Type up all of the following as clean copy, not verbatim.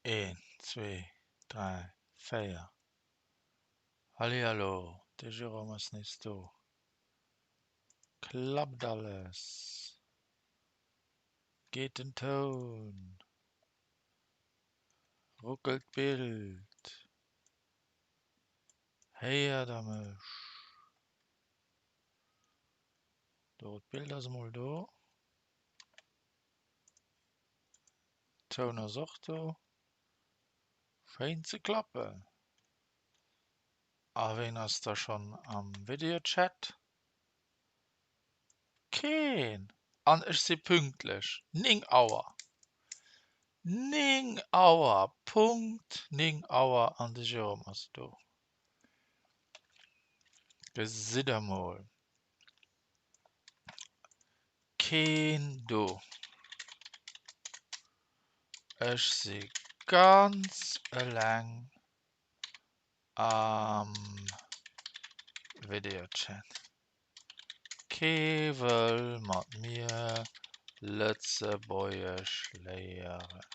Een, zwee, dräi, véier. Hallihallo, de Jérôme ass nees do. Klappt alles? Geet den Toun? Ruckelt d'Bild? Héiert der mech? Do, d'Bild ass emol do. Toun ass och do. Schéin ze klappen. A ween ass da schonn am Videochat? Keen! An ech si pünktlech, 9 Auer. 9 Auer, Punkt 9 Auer an de Jérôme ass do. Gesitt der mol. Keen do. Ech si ganz eleng am Videochat. Kee wëll mat mir Lëtzebuergesch léieren.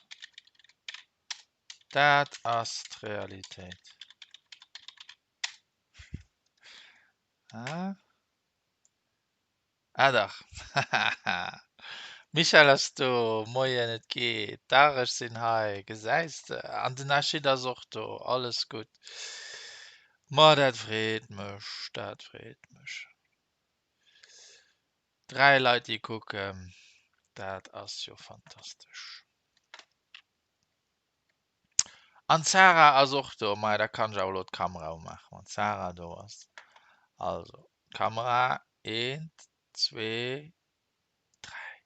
Dat ass d'Realitéit. Ah dach, hahaha. Michèle ass do, Moien, et geet. Dach, ech sinn hei, gesäis de. An den Achille ass och do, alles gutt. Ma dat freet mech, dat freet mech. Dräi Leit déi kucken, dat ass jo fantastesch. An d'Sarah ass och do. Maja, da kann ech awer elo d'Kamera umaachen, wann d'Sarah do ass. Also, Kamera, eent, zwee, dräi.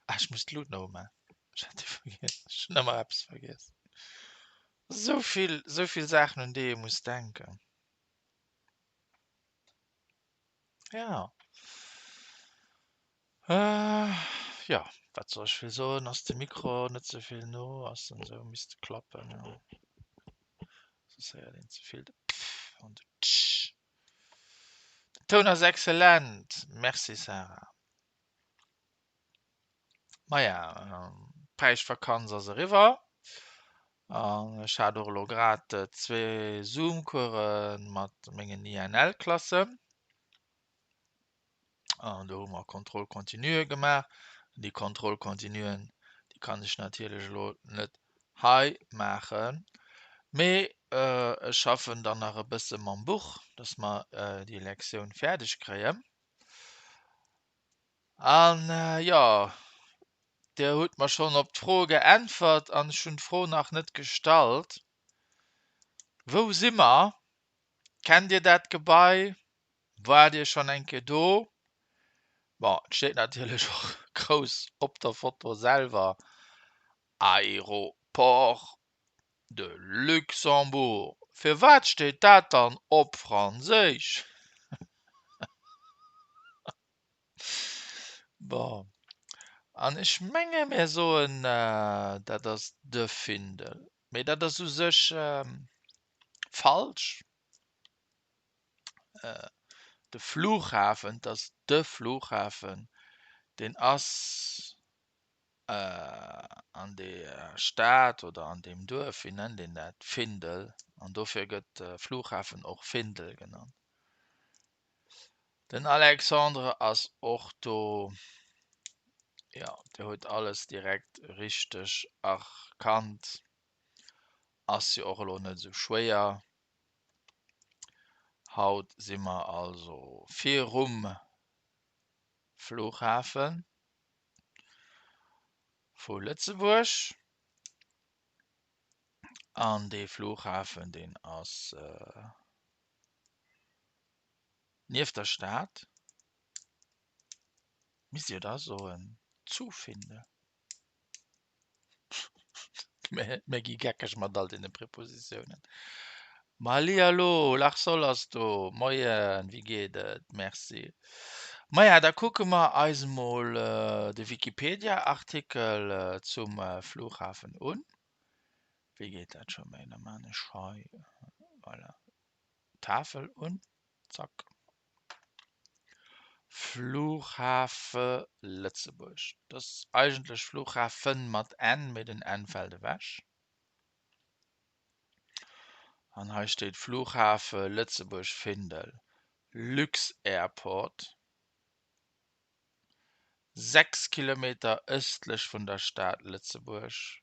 Ah, ech muss d'Lut nach umaachen. Ech hat déi vergiess. Ech hunn ëmmer eppes vergiess. Esou vill, esou vill Saachen, un déi ee muss denken. Ja. Jo, wat soll ech vill soen? Ass de Mikro net ze vill no? Ass en esou? Misst klappen, jo. Soss héiert een ze vill de Pff an de Tsch. Den Toun ass excellent! Merci Sarah. Maja, d'Päischtvakanz ass eriwwer an ech hat och elo grad zwee Zoom-Course mat mengen INL-Klassen. An do hu mer Contrôle continue gemaach. Déi Contrôle continuen, déi kann ech natierlech elo net hei maachen, mee ech schaffen dann nach e bësse mam Buch, dass mer déi Lektioun fäerdeg kréien. An jo, Dir hutt mer schonn op d'Fro geäntwert an ech hunn d'Fro nach net gestallt. Wou si mer? Kennt Dir dat Gebai? Waart Dir schonn eng Kéier do? Bon, et steet natierlech och grouss op der Foto selwer, Aéroport de Luxembourg. Firwat steet dat dann op Franséisch? Bon, an ech menge mir soen, dat ass de Findel. Mee dat ass u sech falsch. De Flughafen, et ass de Flughafen, deen ass an deer Stad oder an deem Duerf, wéi nennt een dat, Findel, an dofir gëtt de Flughafen och Findel genannt. Den Alexandre ass och do. Jo, dir hutt alles direkt richteg erkannt. Ass jo och elo net esou schwéier. Haut si mer also virum Flughafe vu Lëtzebuerg. An dee Flughafen, deen ass nieft der Stad. Misst Dir da soen, zu Findel. Mir gi geckeg mat all deene Prepositiounen. Ma hallihallo, Larsol ass do. Moien, wéi geet et? Merci. Maja, da kucke mer eis emol de Wikipedia-Artikel zum Flughafen un. Wéi geet dat scho méi? Da maan ech hei, voilà, Tafel un. Zack. Flughafe Lëtzebuerg. Dat ass eigentlech Flughafen mat N, mee den N fält ewech. An hei steet Flughafe Lëtzebuerg-Findel, Lux-Airport, 6 Kilometer ëstlech vun der Stad Lëtzebuerg,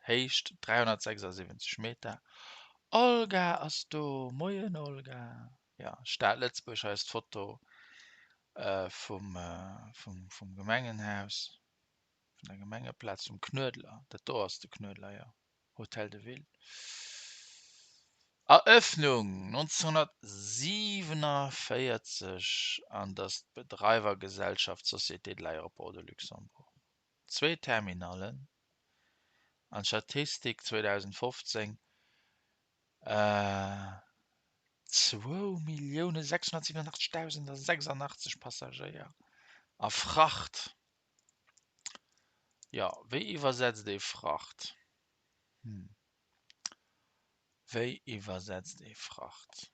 Héicht 376 Meter. Olga ass do! Moien Olga! Jo, Stad Lëtzebuerg, hei ass d'Foto vum vum Gemengenhaus, vun der Gemengeplaz, vum Knuedler. Dat do ass de Knuedler, jo, Hôtel de Ville. Eröffnung 1947 an dat ass d'Bedreiwergesellschaft Société de l'Aéroport de Luxembourg. Zwee Terminallen an d'Statistik 2015, 2.687.086 Passagéier a Fracht. Jo, wéi iwwersetzt ee Fracht? Hm, wéi iwwersetzt ee Fracht?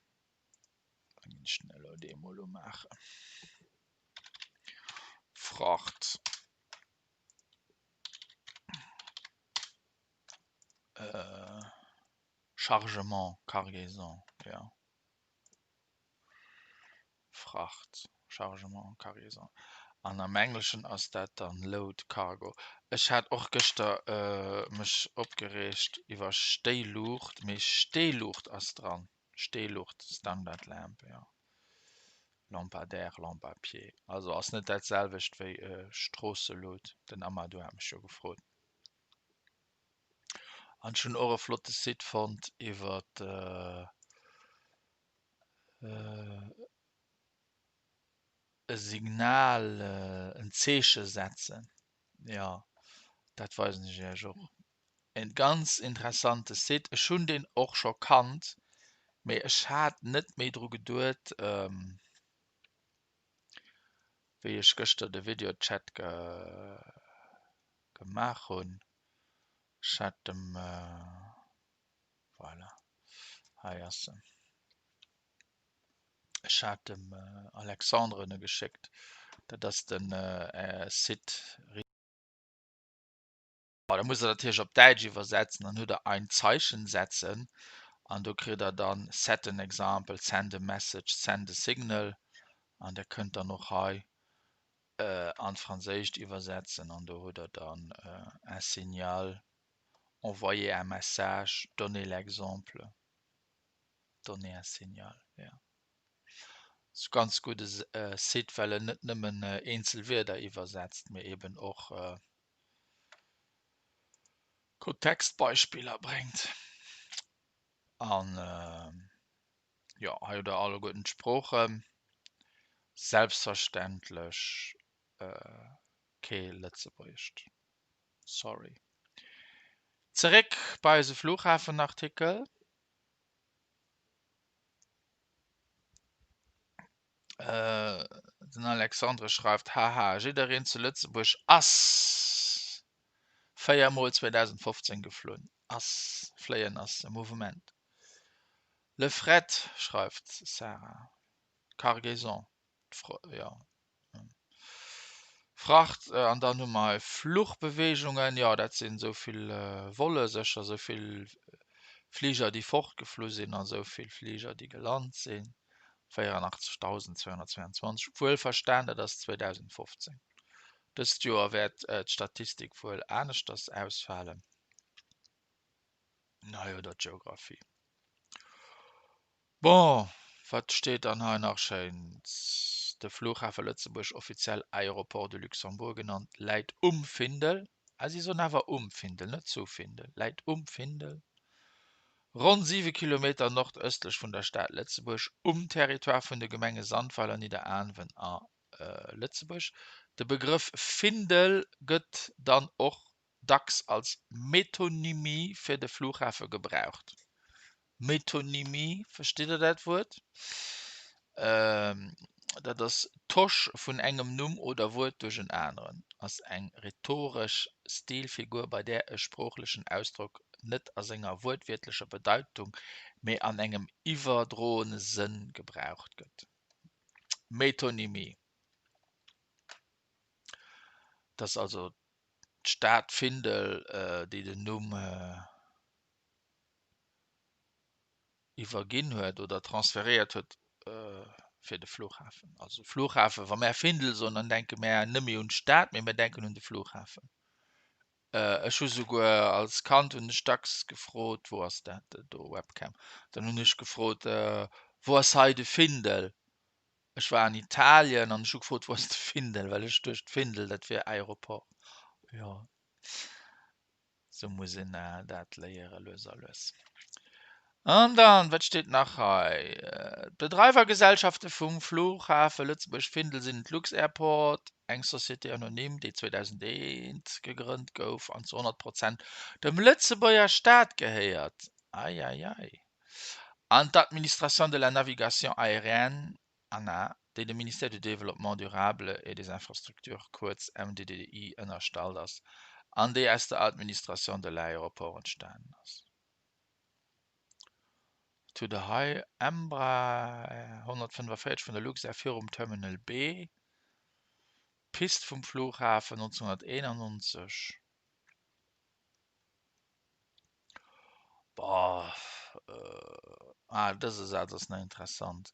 Da ginn ech den elo dee mol umaachen. Fracht. Äh, Chargement, Cargaison, jo. Fracht, Chargement, Cargaison. An am Engleschen ass dat dann Load, Cargo. Ech hat och gëschter mech opgereegt iwwer Stéiluucht, mee Steeluucht ass dran. Steeluucht, Standard Lamp, jo. Lampadaire, Lampe à pied. Also ass net dat selwecht wéi Stroosselut. Den Amadou hat mech jo gefrot. An ech hunn och e flotte Site fonnt iwwer e Signal, en Zeeche setzen. Jo, dat weisen ech Iech och. En ganz interessante Site. Ech hunn deen och scho kannt, mee ech hat net méi dru geduet, wéi ech gëschter de Videochat gemaach hunn. Ech hat dem, voilà, hei ass en. Ech hat dem Alexandre en geschéckt. Dat ass de Site. Da musst der natierlech op Däitsch iwwersetzen, dann hutt der ein Zeichen setzen an do kritt der dann set an example, send a message, send a signal an der kënnt dann och hei an d'Franséischt iwwersetzen an do hutt der dann un signal, envoyer un message, donner l'exemple, donner un signal, jo. Ass e ganz gudde Site, well en net nëmmen eenzel Wierder iwwersetzt, mee eben och Kontextbeispiller bréngt. An jo, hei hutt der alleguerten d'Sproochen. Selbstverständlech kee Lëtzebuergescht, sorry. Zeréck bei eise Flughafenartikel. Den Alexandre schreift, Haha, jiddereen zu Lëtzebuerg ass 4 mol 2015 geflunn. Ass, fléien ass e Mouvement. Le Fret schreift Sarah, Cargaison, jo, Fracht. An dann hu mer hei Fluchbeweegungen, jo dat sinn esou vill Volle sécher, esou vill Fliger déi fortgeflu sinn a esou vill Fliger déi gelant sinn, 84.222, wuelverstan dat ass 2015. Dëst Joer wäert d'Statistik wuel aneschters ausfalen. Hei hutt der d'Geographie. Bon, wat steet dann hei nach Schéins? De Flughafe Lëtzebuerg, offiziell Aéroport du Luxembourg genannt, läit um Findel. Ah, si soen awer um Findel, net zu Findel. Läit um Findel, ronn 7 Kilometer nordëstlech vun der Stad Lëtzebuerg, um Territoire vun de Gemenge Sandweiler, Nidderaanwen a Lëtzebuerg. De Begrëff Findel gëtt dann och dacks als Metonymie fir de Flughafe gebraucht. Metonymie, verstitt der dat Wuert? Dat ass d'Tosch vun engem Numm oder Wuert duerch en aneren, ass eng rhetoresch Stilfigur, bei där e sproochlechen Ausdrock net a senger wuertwiertlecher Bedeitung, mee an engem iwwerdroene Sënn gebraucht gëtt. Metonymie. Et ass also d'Stad Findel, déi den Numm iwwerginn huet oder transferéiert huet fir de Flughafen. Also Flughafen, wa mär Findel soen, dann denke mär net méi un d'Stad, mee mär denken un de Flughafen. Ech hu souguer als Kand hunn ech dacks gefrot, wou ass dat do, Webcam, dann hunn ech gefrot, wou ass hei de Findel? Ech war an Italien an ech hu gefrot, wou ass de Findel, well ech duecht Findel dat wier Aéroport. Jo, sou muss een dat léiere lues a lues. An dann, wat steet nach hei? D'Bedreiwergesellschafte vum Flughafe Lëtzebuerg-Findel sinn d'Lux-Airport, eng Société anonyme, déi 2001 gegrënnt gouf an zu 100 Prozent dem Lëtzebuerger Staat gehéiert, ei ei ei, an d'Administration de la Navigation Aérienne, ANA, déi dem Ministère du Développement durable et des Infrastructures, kuerz MDDI, ënnerstallt ass an déi aus der Administration de l'aéroport entstanen ass. Wat hutt der hei? Embraer 145 vun der Luxair virum Terminal B, Pist vum Flughafen 1991. Boah, ah, dëse Saz ass nach interessant.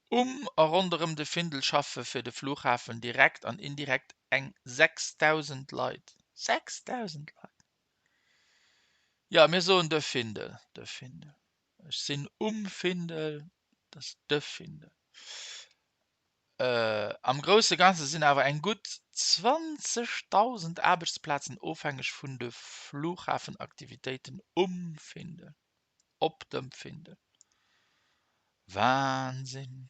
Um a ronderëm de Findel schaffe fir de Flughafen direkt an indirekt eng 6.000 Leit. 6.000 Leit! Jo, mir soen de Findel, de Findel. Ech sinn um Findel, dat ass de Findel. Am grousse Ganze sinn awer eng gutt 20.000 Aarbechtsplazen ofhängeg vun de Flughafenaktivitéiten um Findel, op dem Findel. Wahnsinn!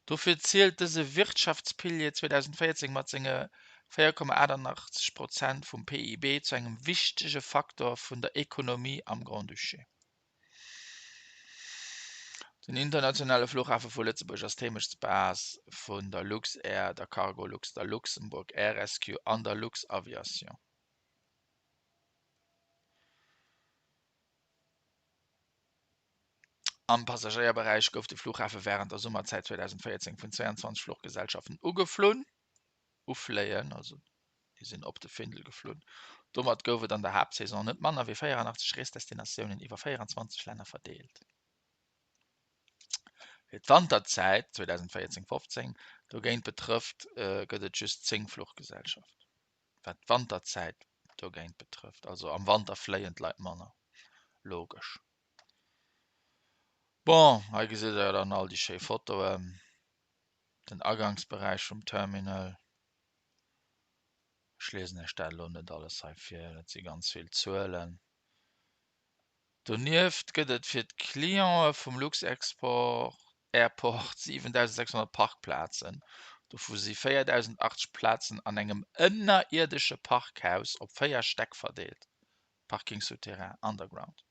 Dofir zielt dëse Wirtschaftspilier 2014 mat senge 4,88 Prozent vum PIB zu engem wichtege Faktor vun der Ekonomie am Grand-Duché. Den internationale Fluchhafe vu Lëtzebuerg ass d'Heemechtsbase vun der Luxair, der Cargolux, der Luxembourg Air Rescue an der Luxaviation. Am Passagéierberäich gouf de Flughafe wärend der Summerzäit 2014 vun 22 Fluchgesellschaften ugeflunn, ufléien, also déi sinn op de Findel geflunn. Domat gouf et an der Haaptsaison net manner wéi 84 Reesdestinatiounen iwwer 24 Länner verdeelt. Fir d'Wanterzäit 2014, 15 dogéint betrëfft, gëtt et just 10 Fluchgesellschaften. Wat d'Wanterzäit dogéint betrëfft, also am Wanter fléien d'Leit manner, logesch. Bon, hei gesitt der dann all déi schéi Fotoen, den Agangsberäich vum Terminal. Ech liesen Iech dat elo net alles hei vir, dat si ganz vill Zuelen. Donieft gëtt et fir d'Clientë vum Luxexport Airport 7.600 Parkplazen, dovu si 4.080 Plazen an engem ënnerierdesche Parkhaus op 4 Stäck verdeelt, Parking souterrain, underground.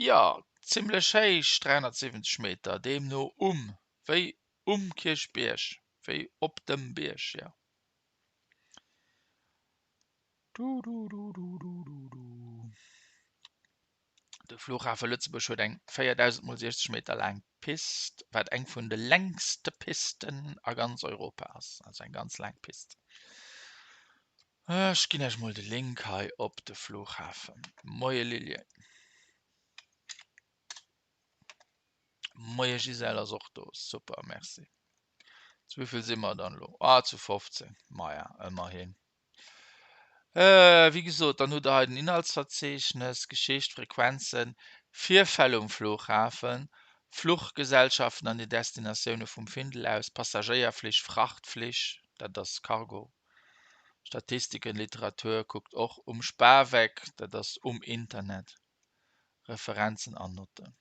Jo, zimlech héich, 370 Meter, deemno um, wéi um Kierchbierg, wéi op dem Bierg, jo. Du-du-du-du-du-du-du. De Flughafe Lëtzebuerg huet eng 4.000 mol 60 Meter laang Pist, wat eng vun de längste Pisten a ganz Europa ass, also eng ganz laang Pist. Ech ginn Iech mol de Link hei op de Flughafen. Moie Lilje. Moie Gisèle ass och do. Super, merci. Zu wéivill si mer dann elo? Ah, zu 15. Maja, ëmmerhin. Wéi gesot, dann hutt Der hei den Inhaltsverzeechnes, Geschicht, Frequenzen, Virfäll um Flughafen, Fluchgesellschaften an hir Destinatioune vum Findel aus, Passagéierflich, Frachtflich, dat ass Cargo, Statistiken, Literatur, kuckt och um Spaweck, dat ass um Internet, Referenzen an Notten.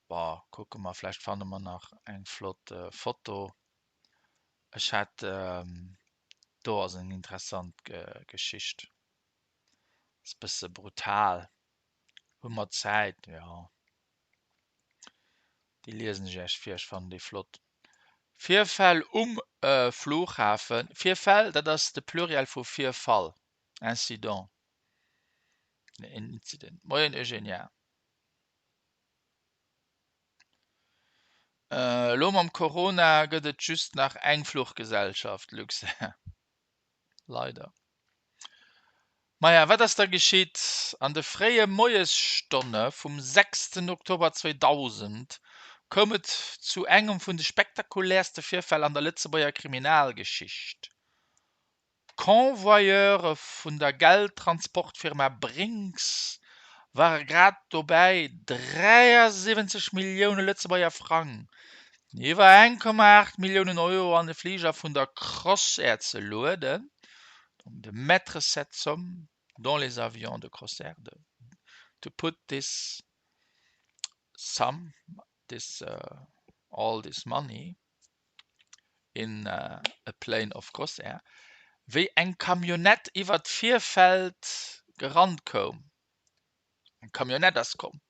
Bon, kucke mer, vläicht fanne mer nach eng flott Foto. Ech hat, do ass eng interessant Geschicht, ass bësse brutal. Hu mer Zäit? Jo. Déi liesen ech Iech vir, ech fannen déi flott. Virfäll um Flughafen, Virfäll, dat ass de Pluriel vu Virfall, Incident, en Incident. Moien Eugenia. Elo mam Corona gëtt et just nach eng Fluchgesellschaft, Luxair. Leider. Maja, wat ass da geschitt? An de fréie Moiesstonne vum sechsten Oktober 2000 koum et zu engem vun de spektakuläerste Virfäll an der Lëtzebuerger Kriminalgeschicht. Convoyeure vun der Geldtransportfirma Brink's ware grad dobäi 73 Millioune Lëtzebuerger Frang, iwwer 1,8 Milliounen Euro, an de Fliger vun der Crossair ze lueden, donc de mettre cette somme dans les avions de Crossair, de to put this sum, this all this money. in a plane of Crossair, wéi eng Camionnette iwwer d'Virfeld gerannt koum. Eng Camionnette ass komm,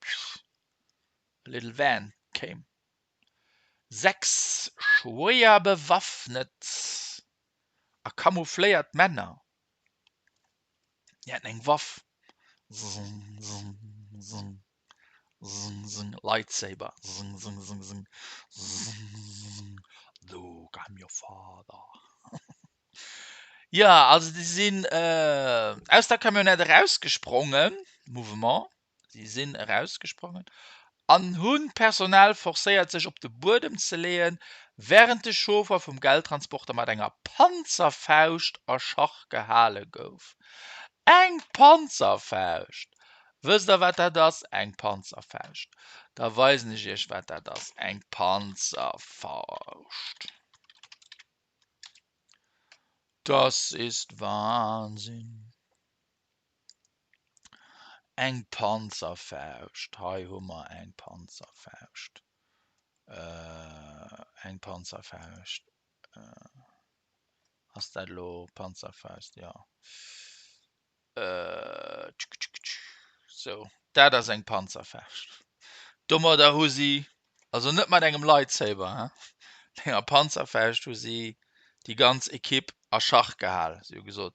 a little van came. 6 schwéier bewaffnet a camoufléiert Männer, déi haten eng Waff, zng, zng, zng, Zng zng lightsaber zng zng zng zng zng zng Luke I'm your father Jo also déi sinn aus der Camionnette erausgesprongen, Mouvement, si sinn erausgesprongen an hunn d'Personal forcéiert sech op de Buedem ze leeën, wärend de Chauffer vum Geldtransporter mat enger Panzerfauscht a Schach gehale gouf. Eng Panzerfauscht! Wësst der wat dat ass? Eng Panzerfauscht. Da weisen ech iech wat dat ass, eng Panzerfauscht. Das ist Wahnsinn. Eng Panzerfauscht. Hei hu mer eng Panzerfauscht. Eng Panzerfauscht. Ass dat elo Panzerfaust? Jo. Sou, dat ass eng Panzerfauscht. Domadder hu si, also net mat engem Lightsaber, hein, mat enger Panzerfauscht hu si déi ganz Ekipp a Schach gehal. Si hu gesot,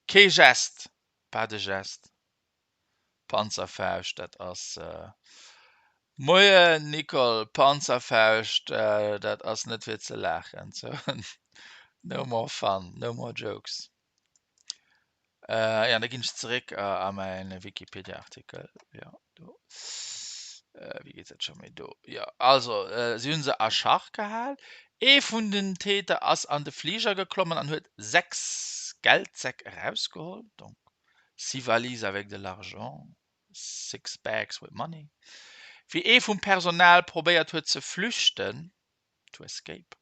Kee Gest, pas de geste. Panzerfauscht, dat ass, Moien Nicole, Panzerfauscht, dat ass net fir ze laachen. So, no more fun, no more jokes. Ja, da ginn ech zeréck a mäin Wikipedia-Artikel. Ja, do. Wéi geet dat scho méi do? Ja, also, si hunn se a Schach gehal. Ee vun den Täter ass an de Fliger geklommen an huet 6 Geldsäck erausgeholl, donc six valises avec de l'argent, six bags with money. Wéi ee vum Personal probéiert huet ze flüchten, to escape,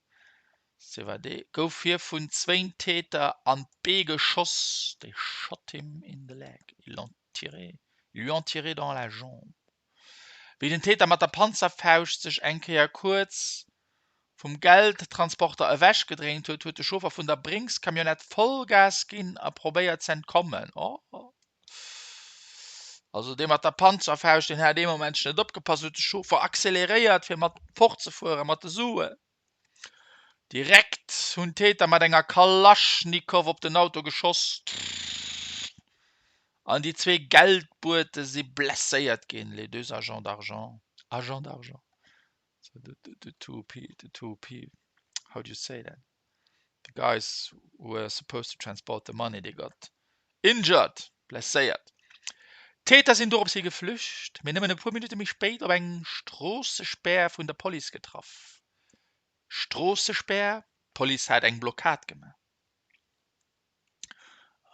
s'évader, gouf hie vun zwéin Täter an d'Bee geschoss, they shot him in the leg, ils l'ont tiré, ils lui ont tiré dans la jambe. Wéi den Täter mat der Panzerfauscht sech eng Kéier kuerz vum Geldtransporter ewech gedréint huet, huet de Chauffer vun der Brinks-Camionnette Vollgas ginn a probéiert z'entkommen. Oh. Also dee mat der Panzerfauscht, deen hat ee Momentchen net opgepasst, huet de Chauffer acceleréiert fir mat fortzefuere mat de Suen. Direkt hunn d'Täter mat enger Kalaschnikow op den Auto geschoss an déi zwee Geldbuete si blesséiert ginn, les deux agents d'argent, agents d'argent, so the, the, the two, the two, how do you say that? The guys who were supposed to transport the money, they got injured, blesséiert. D'Täter sinn dorops hi geflücht, mee nëmmen e puer Minutte méi spéit op eng Stroossespär vun der Police getraff. Stroossespär, d'Police hat eng Blockad gemaach.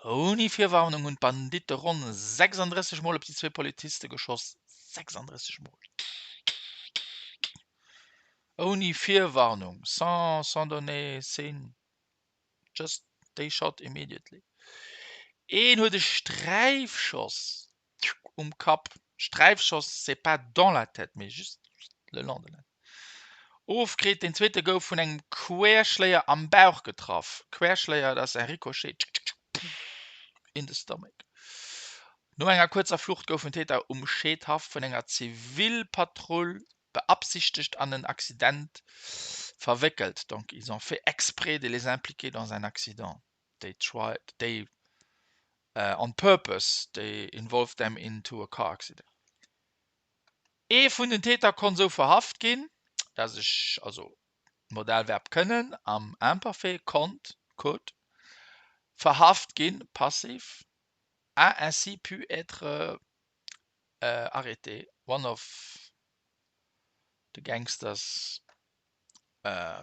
Ouni Virwarnung hunn d'Banditte ronn 36 Mol op déi zwee Poliziste geschoss. 36 Mol! Ouni Virwarnung, sans sans donner signe, just they shot immediately. Een huet e Sträifschoss um Kapp, Sträifschoss, c'est pas dans la tête, mais juste le long de la ofkritt. Deen zweete gouf vun engem Querschléier am Bauch getraff. Querschléier, dat ass en Ricochet in the stomach. No enger kuerzer Flucht goufen d'Täter um Scheedhaff vun enger Zivilpatrull beabsichtegt an en Accident verwéckelt. Donc ils ont fait exprès de les impliquer dans un accident. They tried, they on purpose, they involved them into a car accident. Ee vun den Täter konnt esou verhaft ginn. Dat ech, also Modalverb kënnen am Imparfait, konnt, could, verhaft ginn, Passiv, a ainsi pu être arrêté, one of the gangsters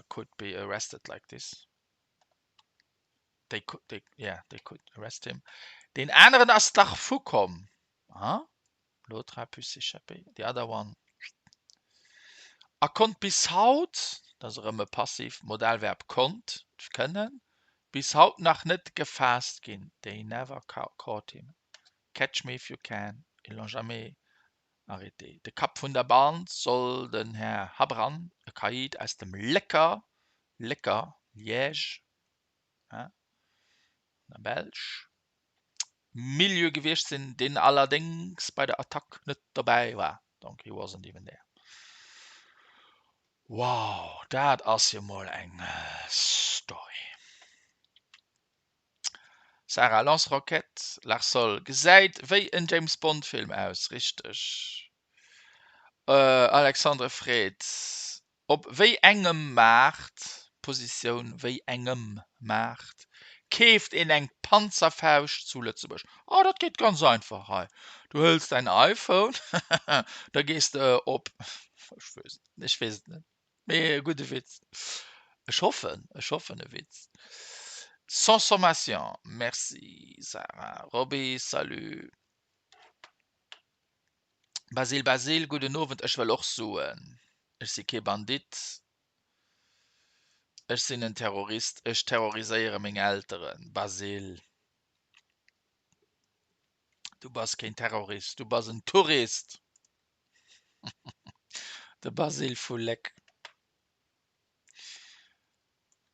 could be arrested like this, they could, they, yeah, they could arrest him. Deen aneren ass dervu komm, ah, l'autre a pu s'échapper, the other one, a konnt bis haut, dat ass erëm e Passiv, Modalverb konnt, kënnen, bis haut nach net gefaasst ginn, they never caught him, catch me if you can, ils l'ont jamais arrêté. De Kapp vun der Band soll den Här Habran, e Kaïd aus dem Lécker, Lécker, Liège, an der Belsch, Milieu gewiescht sinn, deen allerdéngs bei der Attack net dobäi war, donc he wasn't even there. Wow, dat ass jo mol eng Story. Sarah, Lance-roquette, Larsol, gesäit wéi en James Bond Film aus, richteg? Alexandre freet, Op wéi engem Maart, Positioun, wéi engem Maart keeft een eng Panzerfauscht zu Lëtzebuerg? Oh, dat geet ganz einfach hei. Du hëls däin iPhone, da gees de op, ech weess et, ech weess et net, mee e gudde Witz. Ech hoffen, ech hoffen e Witz. Sans sommation, merci Sarah. Roby, salut. Basile Basile, gudden Owend, ech wëll och soen, ech si kee Bandit, ech sinn en Terrorist, ech terroriséiere meng Elteren. Basile, du bass keen Terrorist, du bass en Tourist. De Basile vu Léck.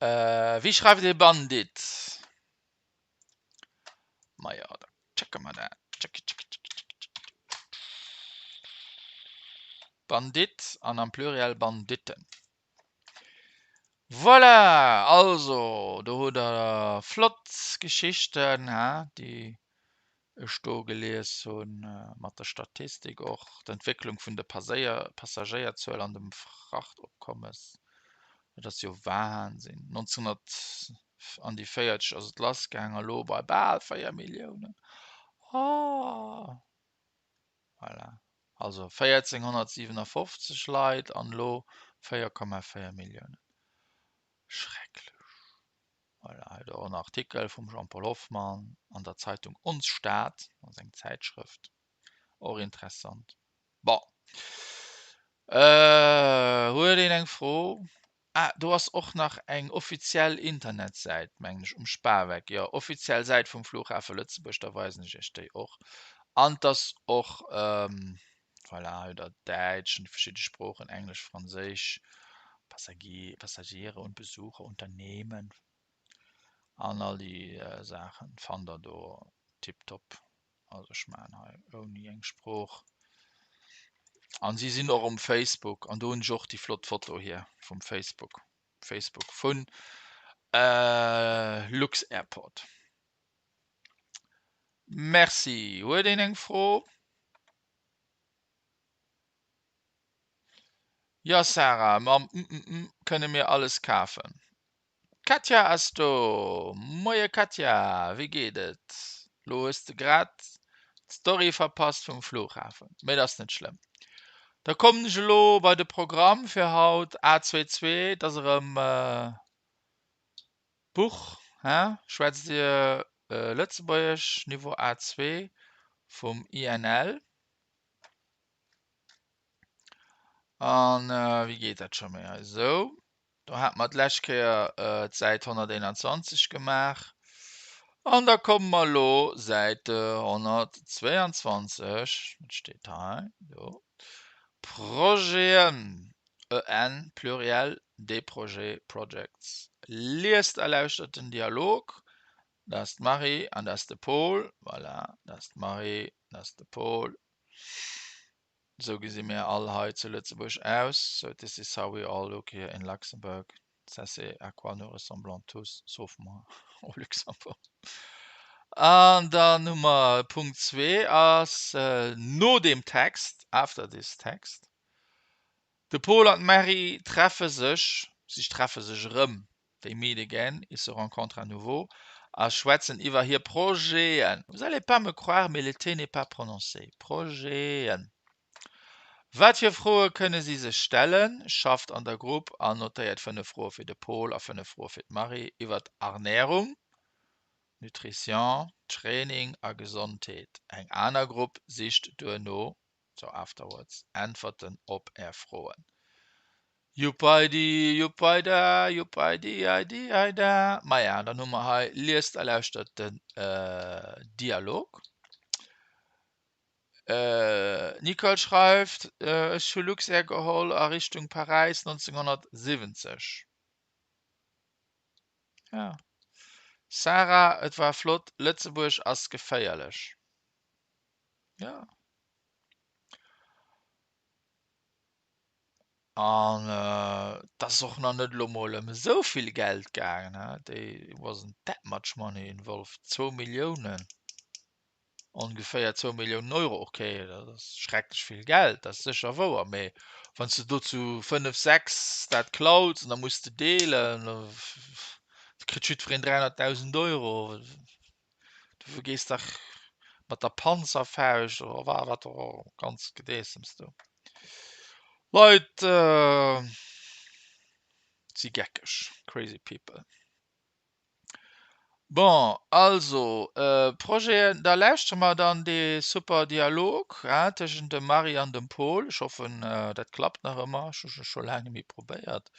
Wéi schreift ee Bandit? Majo, da checke mer dat. Bandit an am Pluriel Banditten. Voilà, also do hutt der flott Geschichten, he, déi ech do gelies hunn, mat der Statistik och, d'Entwécklung vun der Passagéierzuel an dem Frachtopkommes. Dat ass jo Wahnsinn. 1900 an déi 40 ass et lass gaang a lo bei bal 4 Milliounen. Oh! Voilà. Also 1457 Leit an elo 4,4 Milliounen. Schrecklech. Voilà, hei och en Artikel vum Jean-Paul Hoffmann an der Zeitung Ons Stad, dat ass eng Zäitschrëft, och interessant. Bon, huet een eng Fro? Ah, do ass och nach eng offiziell Internetsäit, mengen ech, um Spaweck, jo, offiziell Säit vum Flughafe Lëtzebuerg, da weisen ech iech déi och. An 't ass och, voilà, hei hutt der Däitsch an déi verschidde Sproochen, Englesch, Franséisch, Passagiere und Besucher, Unternehmen an all déi Saachen fannt der do tiptop. Also ech maachen hei ouni eng Sprooch. An si sinn och um Facebook an do hunn ech och déi flott Foto hier vum Facebook. Facebook vun Lux-Airport. Merci. Huet een eng Fro? Jo Sarah, mam mm kënne mir alles kafen. D'Katja ass do! Moie Katja, wéi geet et? Lo hues de grad d'Story verpasst vum Flughafen, mee et ass net schlëmm. Da kommen ech elo bei de Programm fir haut, A22, et ass erëm Buch, hä? Schwätzt Dir Lëtzebuergesch, Niveau A2 vum INL. An wéi geet dat scho méi hei? Esou. Do hate mer d'lescht Kéier d'Säit 121 gemaach. An da komme mer elo Säit 122, dat steet hei, do, Projeten, en, Pluriel, des projets, projects. Liest a lauschtert den Dialog. Dat ass d'Marie an dat ass de Paul. Voilà, dat ass d'Marie, dat ass de Paul. Esou gesi mir all hei zu Lëtzebuerg aus, So this is how we all look here in Luxembourg, Ça c'est à quoi nous ressemblons tous, sauf moi, au Luxembourg. An dann hu mer Punkt zwee ass no deem Text, after this text. De Pol an d'Marie treffe sech, si treffe sech erëm, they meet again, ils se rencontrent à nouveau, a schwätzen iwwer hir Projeten. Vous allez pas me croire, mais le T n'est pas prononcé. Projeten. Wat fir Froe kënne si sech stellen? Schafft an der Grupp an notéiert 5 Froe fir de Pol a 5 Froe fir d'Marie iwwer Ernärung, Nutrition, Training a Gesondheet. Eng aner Grupp sicht duerno, so afterwards, Äntwerten op är Froen. Juppeidi, juppeida, juppeidi, eidi, eida. Maja, dann hu mer hei, liest a lauschtert den Dialog. D'Nicole schreift, Ech hu Luxair geholl a Richtung Paräis 1970. Ja. Sarah, Et war flott, Lëtzebuerg ass geféierlech. Ja. An et ass och nach net elo mol ëm esou vill Geld gaangen, he, there wasn't that much money involved, zwou Milliounen, ongeféier zwou Milliounen Euro, ok, dat ass schrecklech vill Geld, dat ass sécher wouer, mee wann s de do zu fënnef, sechs dat klaus an da muss de deelen, da kritt jiddwereen 300.000 Euro. Du gees dach mat der Panzerfauscht oder wa wat och ganz Gedeessems do. Leit si geckeg, crazy people. Bon, also Projeten, da lauschtere mer dann dee super Dialog tëschent dem Marie an dem Paul. Ech hoffen, dat klappt nach ëmmer. Ech hu scho laang net méi probéiert.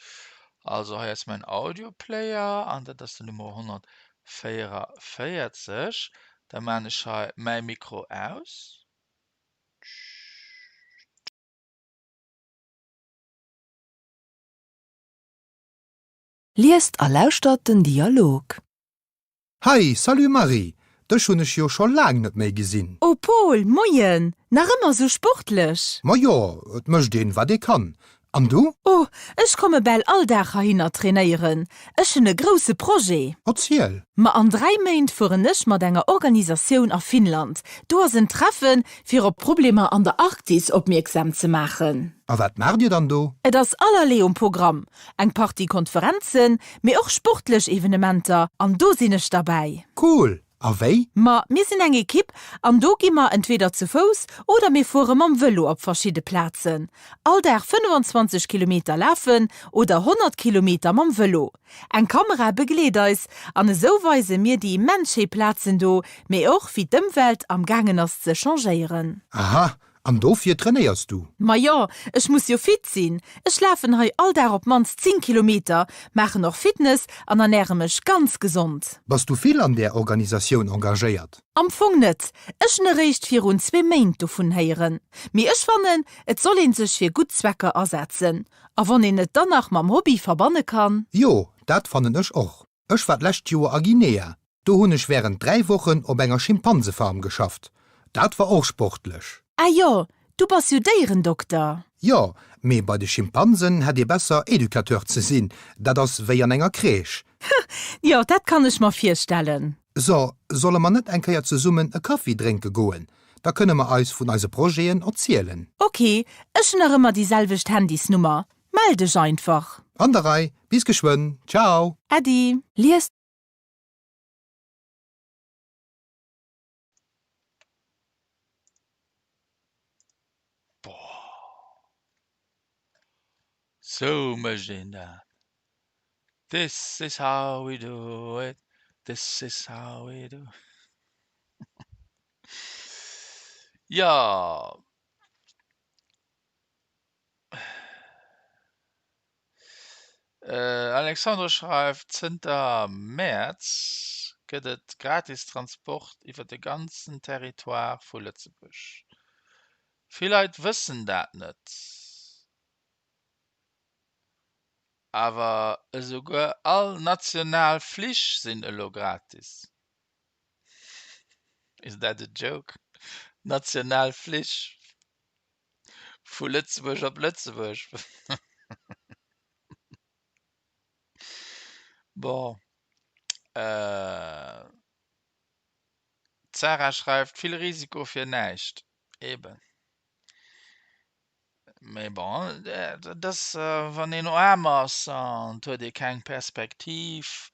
Also hei ass mäin Audioplayer an dat ass den Nummer 100. 44, da maan ech hei mäi Mikro aus. Liest a lauschtert den Dialog. Hey, salut Marie, dech hunn ech jo scho laang net méi gesinn. Oh Paul, moien! Nach ëmmer sou sportlech? Ma jo, et mécht een wat ee kann. An du? Oh, ech komme bal all Dag heihinner trainéieren. Ech hunn e grousse Projet. Erziel! Ma an 3 Méint fueren ech mat enger Organisatioun a Finnland. Do ass en Treffen, fir op d'Problemer an der Arktis opmierksam ze maachen. A wat maacht dir dann do? Et ass allerlee um Programm. Eng Partie Konferenzen, mee och sportlech Evenementer, an do sinn ech derbäi. Cool! A wéi? Ma mir sinn eng Ekipp an do gi mer entweder zu Fouss oder mir fuere mam Vëlo op verschidde Plazen. All Dag 25 Kilometer lafen oder 100 Kilometer mam Vëlo. Eng Kamera begleet eis an esou weise mir déi immens schéi Plazen do, mee och wéi d'Ëmwelt am gaangen ass ze changéieren. Aha, An dofir trainéiers du? Majo, ech muss jo fit sinn. Ech lafen hei all Dag op d'mannst 10 Kilometer, maachen och Fitness an ernäre mech ganz gesond. Bass du vill an där Organisatioun engagéiert? Am Fong net. Ech hunn eréischt virun zwee Méint dovun héieren. Mee ech fannen, et soll een sech fir gutt Zwecker asetzen. A wann een et dann nach mam Hobby verbanne kann. Jo, dat fannen ech och. Ech war d'lescht Joer a Guinea. Do hunn ech wärend 3 Wochen op enger Schimpansefarm geschafft. Dat war och sportlech. Ah jo, du bass jo Déierendokter. Jo, mee bei de Schimpansen hätt ee besser Educateur ze sinn, dat ass wéi an enger Crèche. Jo, dat kann ech mer virstellen. So, solle mer net eng Kéier zesummen e Kaffi drénke goen? Da kënne mer eis vun eise Projeten erzielen. Ok, ech hunn nach ëmmer déi selwecht Handysnummer. Mell dech einfach. An der Rei, bis geschwënn, ciao! Äddi. Liest. Boah. Sou mécht een dat. This is how we do it, this is how we do Jo. Alexandre schreift, Zënter Mäerz gëtt et gratis Transport iwwer de ganzen Territoire vu Lëtzebuerg. Vill Leit wëssen dat net, awer esouguer all national Flich sinn elo gratis. Is that a joke? National Flich? Vu Lëtzebuerg op Lëtzebuerg. Bon. D'Sarah schreift, Vill Risiko fir näischt. Eben. Mee bon, dat ass, wann een aarm ass an et huet ee keng Perspektiv,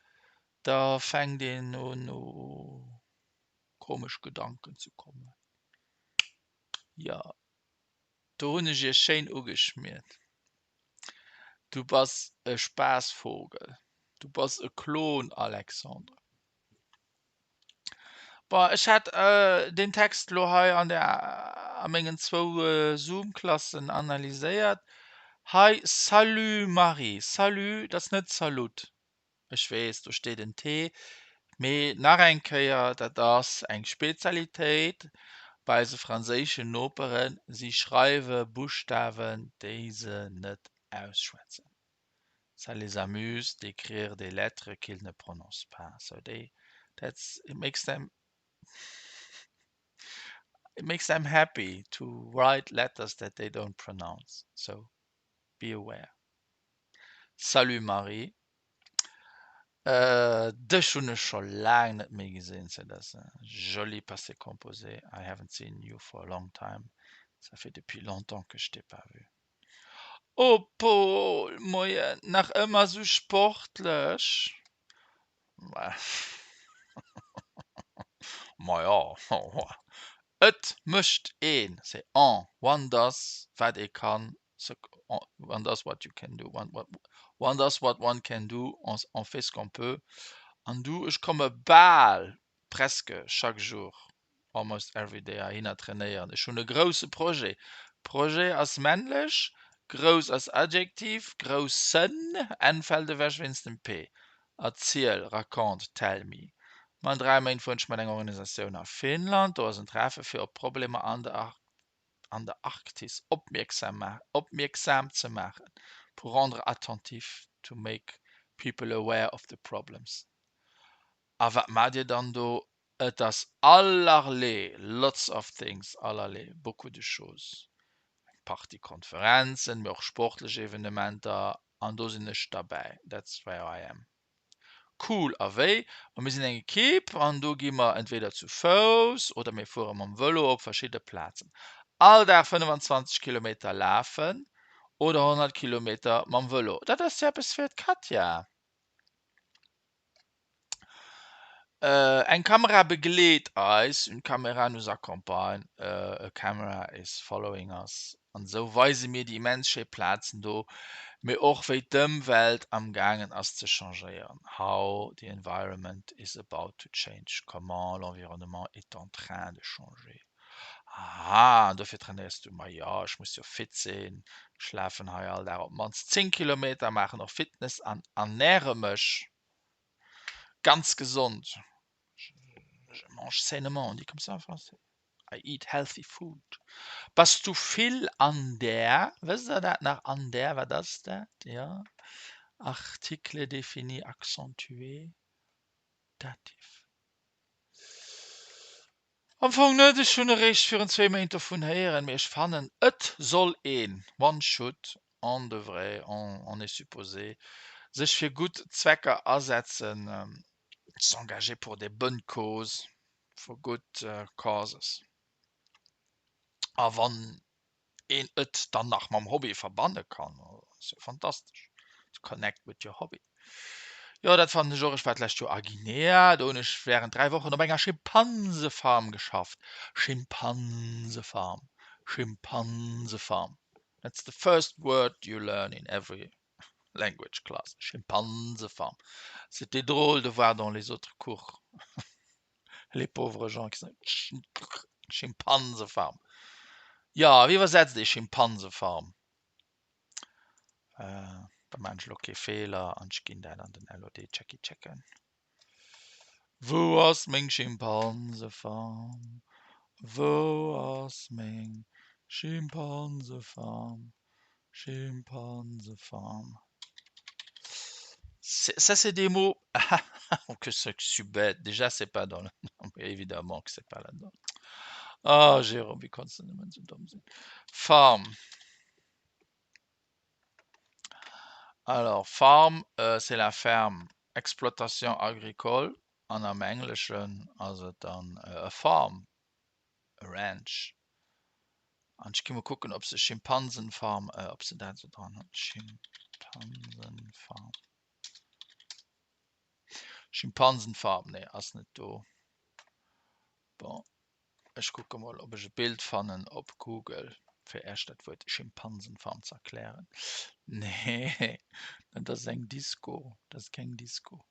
da fänkt een un u komesch Gedanken ze kommen. Jo, do hunn ech iech schéin ugeschmiert. Du bass e Spaassvogel. Du bass e Klon, Alexandre. Bon, ech hat deen Text elo hei an der a mengen zwou Zoom-Klassen analyséiert. Hei, Salut Marie, Salut, dat ass net Salut. Ech weess, do steet en T, mee nach eng Kéier, dat ass eng Spezialitéit bei eise franséischen Noperen, si schreiwe Buschtawen, déi se net ausschwätzen. Ça les amuse d'écrire des lettres qu'ils ne prononcent pas. So they, that's, it makes them it makes them happy to write letters that they don't pronounce. So be aware. Salut Marie. Dech hunn ech scho laang net méi gesinn. C'est un joli passé composé. I haven't seen you for a long time. Ça fait depuis longtemps que je t'ai pas vu. Oh Paul, moien, nach ëmmer sou sportlech? Maja, et mécht een, c'est on, one does wat ee kann, one does what you can do, one does what one can do, on fait ce qu'on peut. An du, ech komme bal, presque chaque jour, almost every day heihinner trainéieren. Ech hunn e grousse Projet. Projet ass männlech, grouss ass Adjektiv, groussen, n fält ewech wéinst dem p. Erziel, raconte, tell me. Ma an 3 Méint fueren ech mat enger Organisatioun a Finnland. Do ass en Treffe fir op d'Problemer an der an der Arktis opmierksam opmierksam ze maachen, pour rendre attentif, to make people aware of the problems. A wat maacht Dir dann do? Et ass allerlee, lots of things, allerlee, beaucoup de choses, eng Partie Konferenzen, mee och sportlech Evenementer an do sinn ech derbäi, that's where I am. Cool, a wéi? Ma mir sinn eng Ekipp an do gi mer entweder zu Fouss oder mir fuere mam Vëlo op verschidde Plazen. All Dag 25 Kilometer lafen oder 100 Kilometer mam Vëlo, dat ass jo eppes fir d'Katja. Eng Kamera begleet eis, une caméra nous accompagne, a camera is following us. An esou weise mir déi immens schéi Plazen do, mee och wéi d'Ëmwelt am gaangen ass ze changéieren, how the environment is about to change, comment l'environnement est en train de changer. Aha, an dofir trainéiers du? Ma jo, ech muss jo fit sinn. Ech lafen hei all Dag op d'mannst 10 Kilometer, maachen och Fitness an ernäre mech ganz gesond. Je mange sainement, on dit comme ça en français? I eat healthy food. Bass du vill an der, wësst der dat nach, an der, wat ass dat? Jo, article défini accentué, Dativ. Am Fong net, ech hunn eréischt virun zwéi Méint dovun héieren, mee ech fannen et soll een, one should, on devrait, on est supposé, sech fir gutt Zwecker asetzen, s'engager pour des bonnes causes, for good causes. A wann een et dann nach mam Hobby verbanne kann, ass jo fantastesch, to connect with your hobby. Jo, dat fannen ech och. Ech war d'lescht Joer a Guinea, do hunn ech wärend 3 Wochen op enger Schimpansefarm geschafft. Schimpansefarm, Schimpansefarm, that's the first word you learn in every language class, Schimpansefarm. C'était drôle de voir dans les autres cours Les pauvres gens qui sont Schimpansefarm. Jo, wéi iwwersetzt ee Schimpansefarm? Da maan ech elo kee Feeler an ech ginn dat an den LOD Checky checken. Wou ass meng Schimpansefarm? Wou ass meng Schimpansefarm? Schimpansefarm. Ça, c'est des mots. Que je suis bête. Déjà, c'est pas dans le. Évidemment que c'est pas là-dedans. Oh, Jérôme, wéi kanns de nëmmen esou domm sinn? Farm. Alors, farm, euh, c'est la ferme. Exploitation agricole. An am Engleschen ass et dann a farm, a ranch. An ech gi mol kucken, ob se Schimpansenfarm, ob se dat esou dran hunn. Schimpansenfarm. Schimpansenfarm, nee, ass net do. Bon, ech kucke mol, ob ech e Bild fannen op Google, fir Iech dat Wuert Schimpansenfarm ze erklären. Nee, dat ass eng Disco, dat ass keng Disco.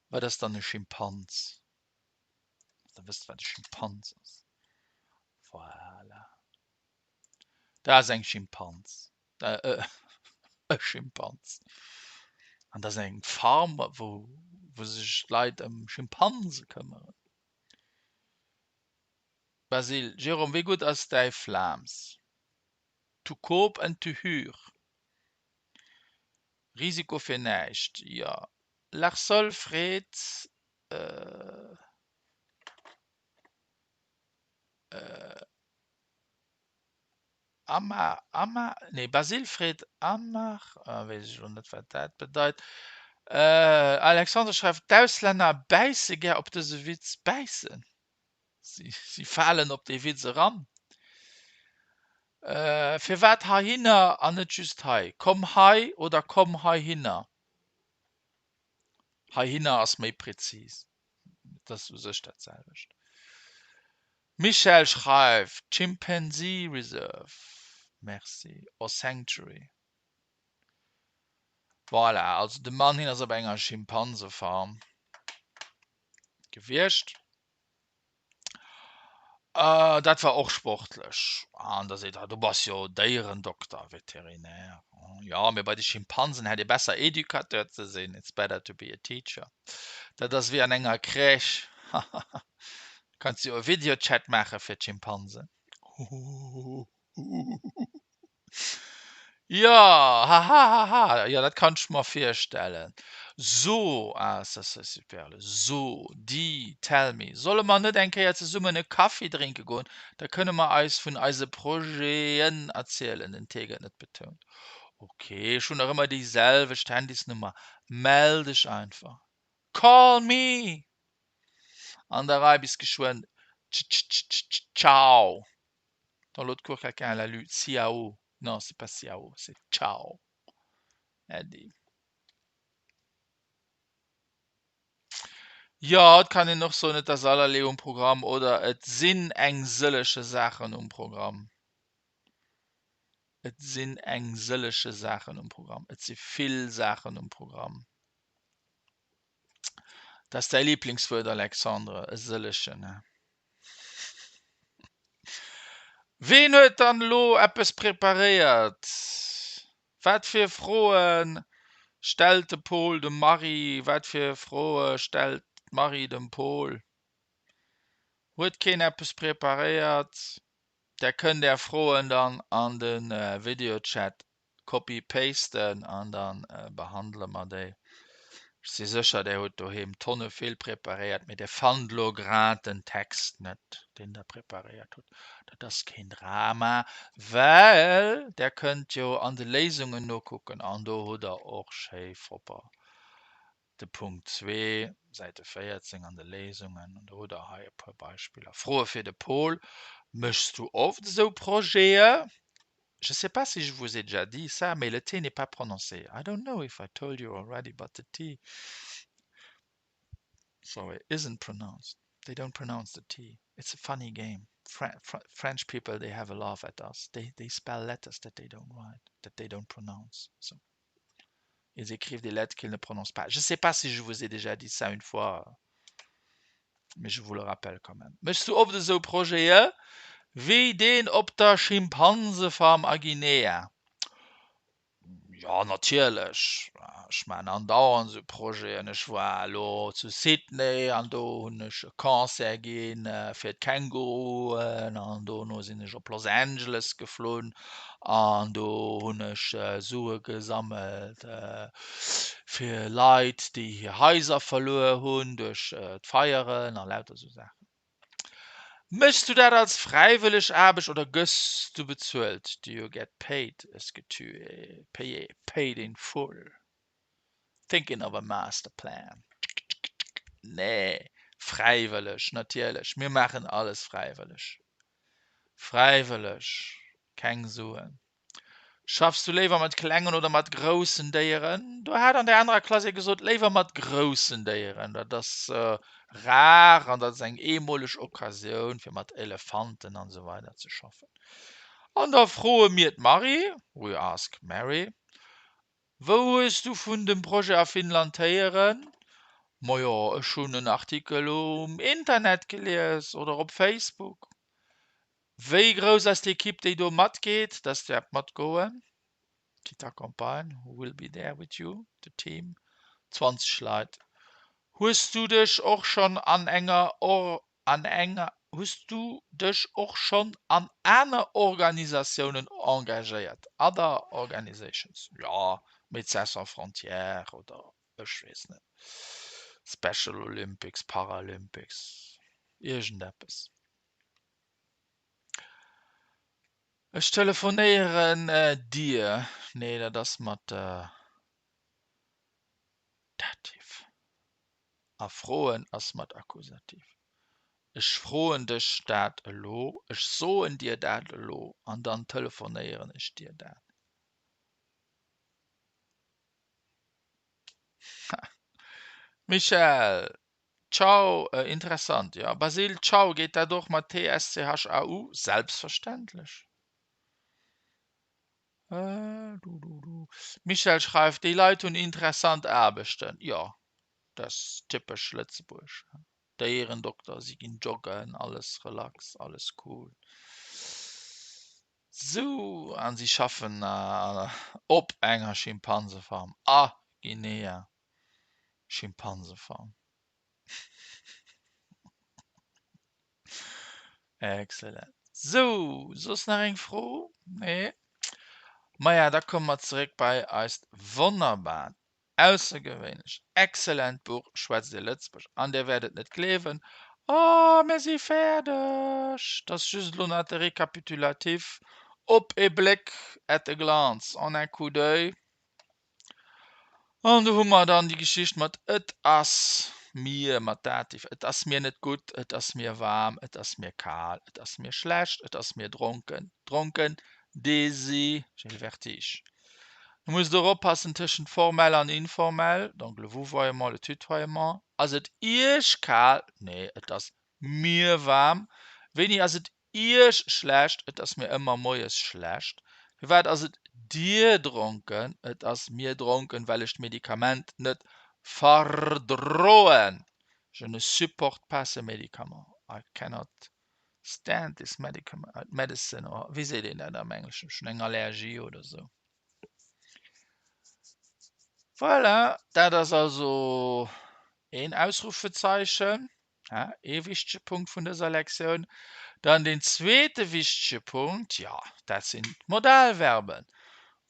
Wat ass dann e Schimpans? Der wësst wat e Schimpans ass. Voilà. Dat ass eng Schimpans. Äh, e Schimpans. An dat ass eng Farm, wou, wou sech d'Leit ëm Schimpanse këmmeren. Basile, Jérôme, wéi gutt ass däi Vlaams? To koop en te huur. Risiko fir näischt, jo. Larsol freet Ama, Ama, nee Basile freet Amar, weess ech elo net wat dat bedeit. Alexandre schreift, D'Auslänner bäisse gär op dëse Witz. Bäissen? Si, si falen op dee Witz eran. Firwat heihinner an net just hei? Komm hei oder komm heihinner? Heihinner ass méi präzis. Et ass u sech dat selwecht. Michèle schreift, Chimpanzee Reserve. Merci. Or Sanctuary. Voilà, also de Mann, hien ass op enger Schimpansefarm gewiescht. Dat war och sportlech. An da seet er, du bass jo Déierendokter, Vétérinaire. Jo, mee bei de Schimpansen hätt ee besser Educateur ze sinn, it's better to be a teacher. Dat ass wéi an enger Crèche, hahaha. Kanns jo e Videochat maache fir d'Schimpansen. Jo, hahahaha, jo dat kann ech mer virstellen. So, ah ça c'est super, so, di, tell me, solle mer net eng Kéier zesummen e Kaffi drénke goen, da kënne mer eis vun eise Projeten erzielen, den T gëtt net betount. Ok, ech hunn nach ëmmer déi selwecht Handysnummer, mell dech einfach. Call me! An der Rei, bis geschwënn, tsch-tsch-tsch-tsch-ciao! Dans l'autre cours, quelqu'un l'a lu Ciao. Non, c'est pas Ciao, c'est Ciao. Äddi. Jo, et kann een och soen, et ass allerlee um Programm oder et sinn eng sëllege Saachen um Programm. Et sinn eng sëllege Saachen um Programm. Et si vill Saachen um Programm. Dat ass däi Liblingswuert, Alexandre, e sëllegen, he? Ween huet dann elo eppes preparéiert? Wat fir Froe stellt de Pol dem Marie? Wat fir Froe stellt d'Marie dem Pol? Huet keen eppes preparéiert? Der kënnt är Froen dann an de Videochat copy pasten an dann behandele mer déi. Ech si sécher, där hutt doheem Tonne vill preparéiert, mee där fannt elo grad den Text net, deen der preparéiert hutt. Dat ass keen Drama, well där kënnt jo an de Léisungen nokucken an do hutt der och schéi propper de Punkt zwee, Säite 14 an de Léisungen. An do hutt der hei e puer Beispiller. Froe fir de Paul, Méchs du oft esou Projete? Je sais pas si je vous ai déjà dit ça, mais le T n'est pas prononcé. I don't know if I told you already, but the T, sorry, isn't pronounced. They don't pronounce the T. It's a funny game. Fr fr French people, they have a laugh at us. They, they spell letters that they don't write, that they don't pronounce. So. Ils écrivent des lettres qu'ils ne prononcent pas. Je sais pas si je vous ai déjà dit ça une fois, mais je vous le rappelle quand même. Méchs du oft esou Projete wéi deen op der Schimpansefarm a Guinea? Jo, natierlech. Ech maachen andauernd esou Projeten. Ech war elo zu Sydney an do hunn ech e Concert gi fir d'Känguruen an dono sinn ech op Los Angeles geflunn An do hunn ech Sue gesammelt fir Leit, déi hir Haiser verluer hunn duerch d'Feieren a lauter esou Saachen. Méchs du dat als fräiwëlleg Aarbecht oder gëss du bezuelt? Do you get paid? Est-ce que tu es payé? Paid in full? Thinking of a master plan. Nee, fräiwëlleg, natierlech. Mir maachen alles fräiwëlleg. Fräiwëlleg, keng Suen. Schaffs du léiwer mat klengen oder mat groussen Déieren? Do hat an der anerer Klass ee gesot, léiwer mat groussen Déieren. Dat ass rar an dat ass eng eemoleg Occasioun, fir mat Elefanten an esou weider ze schaffen. An da froe mir d'Marie, we ask Mary, Wou hues du vun dem Projet a Finnland héieren? Majo, ech hunn en Artikel um Internet gelies oder op Facebook. Wéi grouss ass d'Ekipp, déi do matgeet? Dat ass d'Verb matgoen, qui t'accompagne, who will be there with you, the team, 20 Leit. Hues du dech och schonn an enger An enger Hues du dech och schonn an aner Organisatiounen engagéiert? Other organizations? Jo, Médecins sans frontières oder ech weess net, Special Olympics, Paralympics, iergendeppes. Ech telefonéieren dir. Nee, dat ass mat Dativ. A froen ass mat Akkusativ. Ech froen dech dat elo, ech soen dir dat elo an dann telefonéieren ech dir dat. Michèle, Tschau, interessant, jo. Basile, Tschau, geet dat och mat TSCHAU? Selbstverständlech. Michèle schreift, Déi Leit hunn interessant Aarbechten. Jo, dat ass typesch Lëtzebuerg. Déierendokter, si ginn joggen, alles relax, alles cool. Sou, an si schaffen op enger Schimpansefarm a Guinea. Schimpansefarm. Excellent. Sou, soss nach eng Fro? Nee? Maja, da komme mer zeréck bei eist wonnerbart, aussergewéinlecht, excellent Buch Schwätzt Dir Lëtzebuerg? An Dir wäert et net gleewen, oh, mir si fäerdeg! 't ass just elo nach de Récapitulatif op ee Bléck, at a glance, en un coup d'oeil. An do hu mer dann déi Geschicht mat et ass mir, mat Dativ, et ass mir net gutt, et ass mir waarm, et ass mir kal, et ass mir schlecht, et ass mir dronken, dronken, dizzy, j'ai le vertige. Du musst och oppassen tëschent formell an informell, donc le vouvoiement, le tutoiement. Ass et Iech kal? Nee, et ass mir waarm. Wéini ass et Iech schlecht, et ass mir ëmmer moies schlecht. Firwat ass et dir dronken? Et ass mir dronken, well ech d'Medikament net verdroen. Je ne supporte pas ce médicament. I cannot stand this medicine or wéi seet een dat am Engleschen? Ech hunn eng Allergie oder sou. Voilà, dat ass also een Ausrufezeichen. Ee wichtege Punkt vun dëser Lektioun. Dann deen zweete wichtege Punkt, jo, dat sinn d'Modalverben.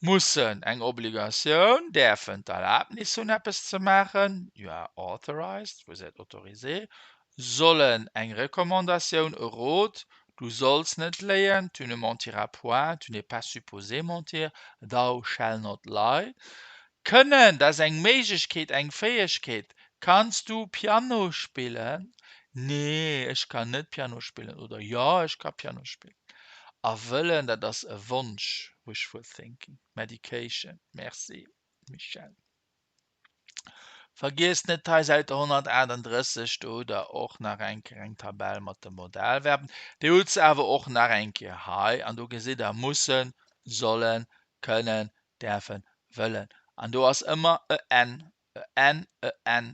Mussen, eng Obligatioun, däerfen, d'Erlaabnis hunn, eppes ze maachen, you are authorized, vous êtes autorisé, sollen, eng Recommandatioun, e Rot, du solls net léien, tu ne mentiras point, tu n'es pas supposé mentir, thou shall not lie, Kënnen, dat ass eng Méiglechkeet, eng Fäegkeet. Kanns du Piano spillen? Nee, ech kann net Piano spillen oder Jo, ech ka Piano spillen. A wëllen, dat ass e Wonsch, wishful thinking, medication. Merci, Michèle. Vergiesst net hei Säit 138, do hutt der och nach eng Kéier eng Tabell mat de Modalverben. Déi hutt se awer och nach eng Kéier hei an do gesitt der mussen, sollen, kënnen, däerfen, wëllen. An do ass ëmmer e n, e n, e n.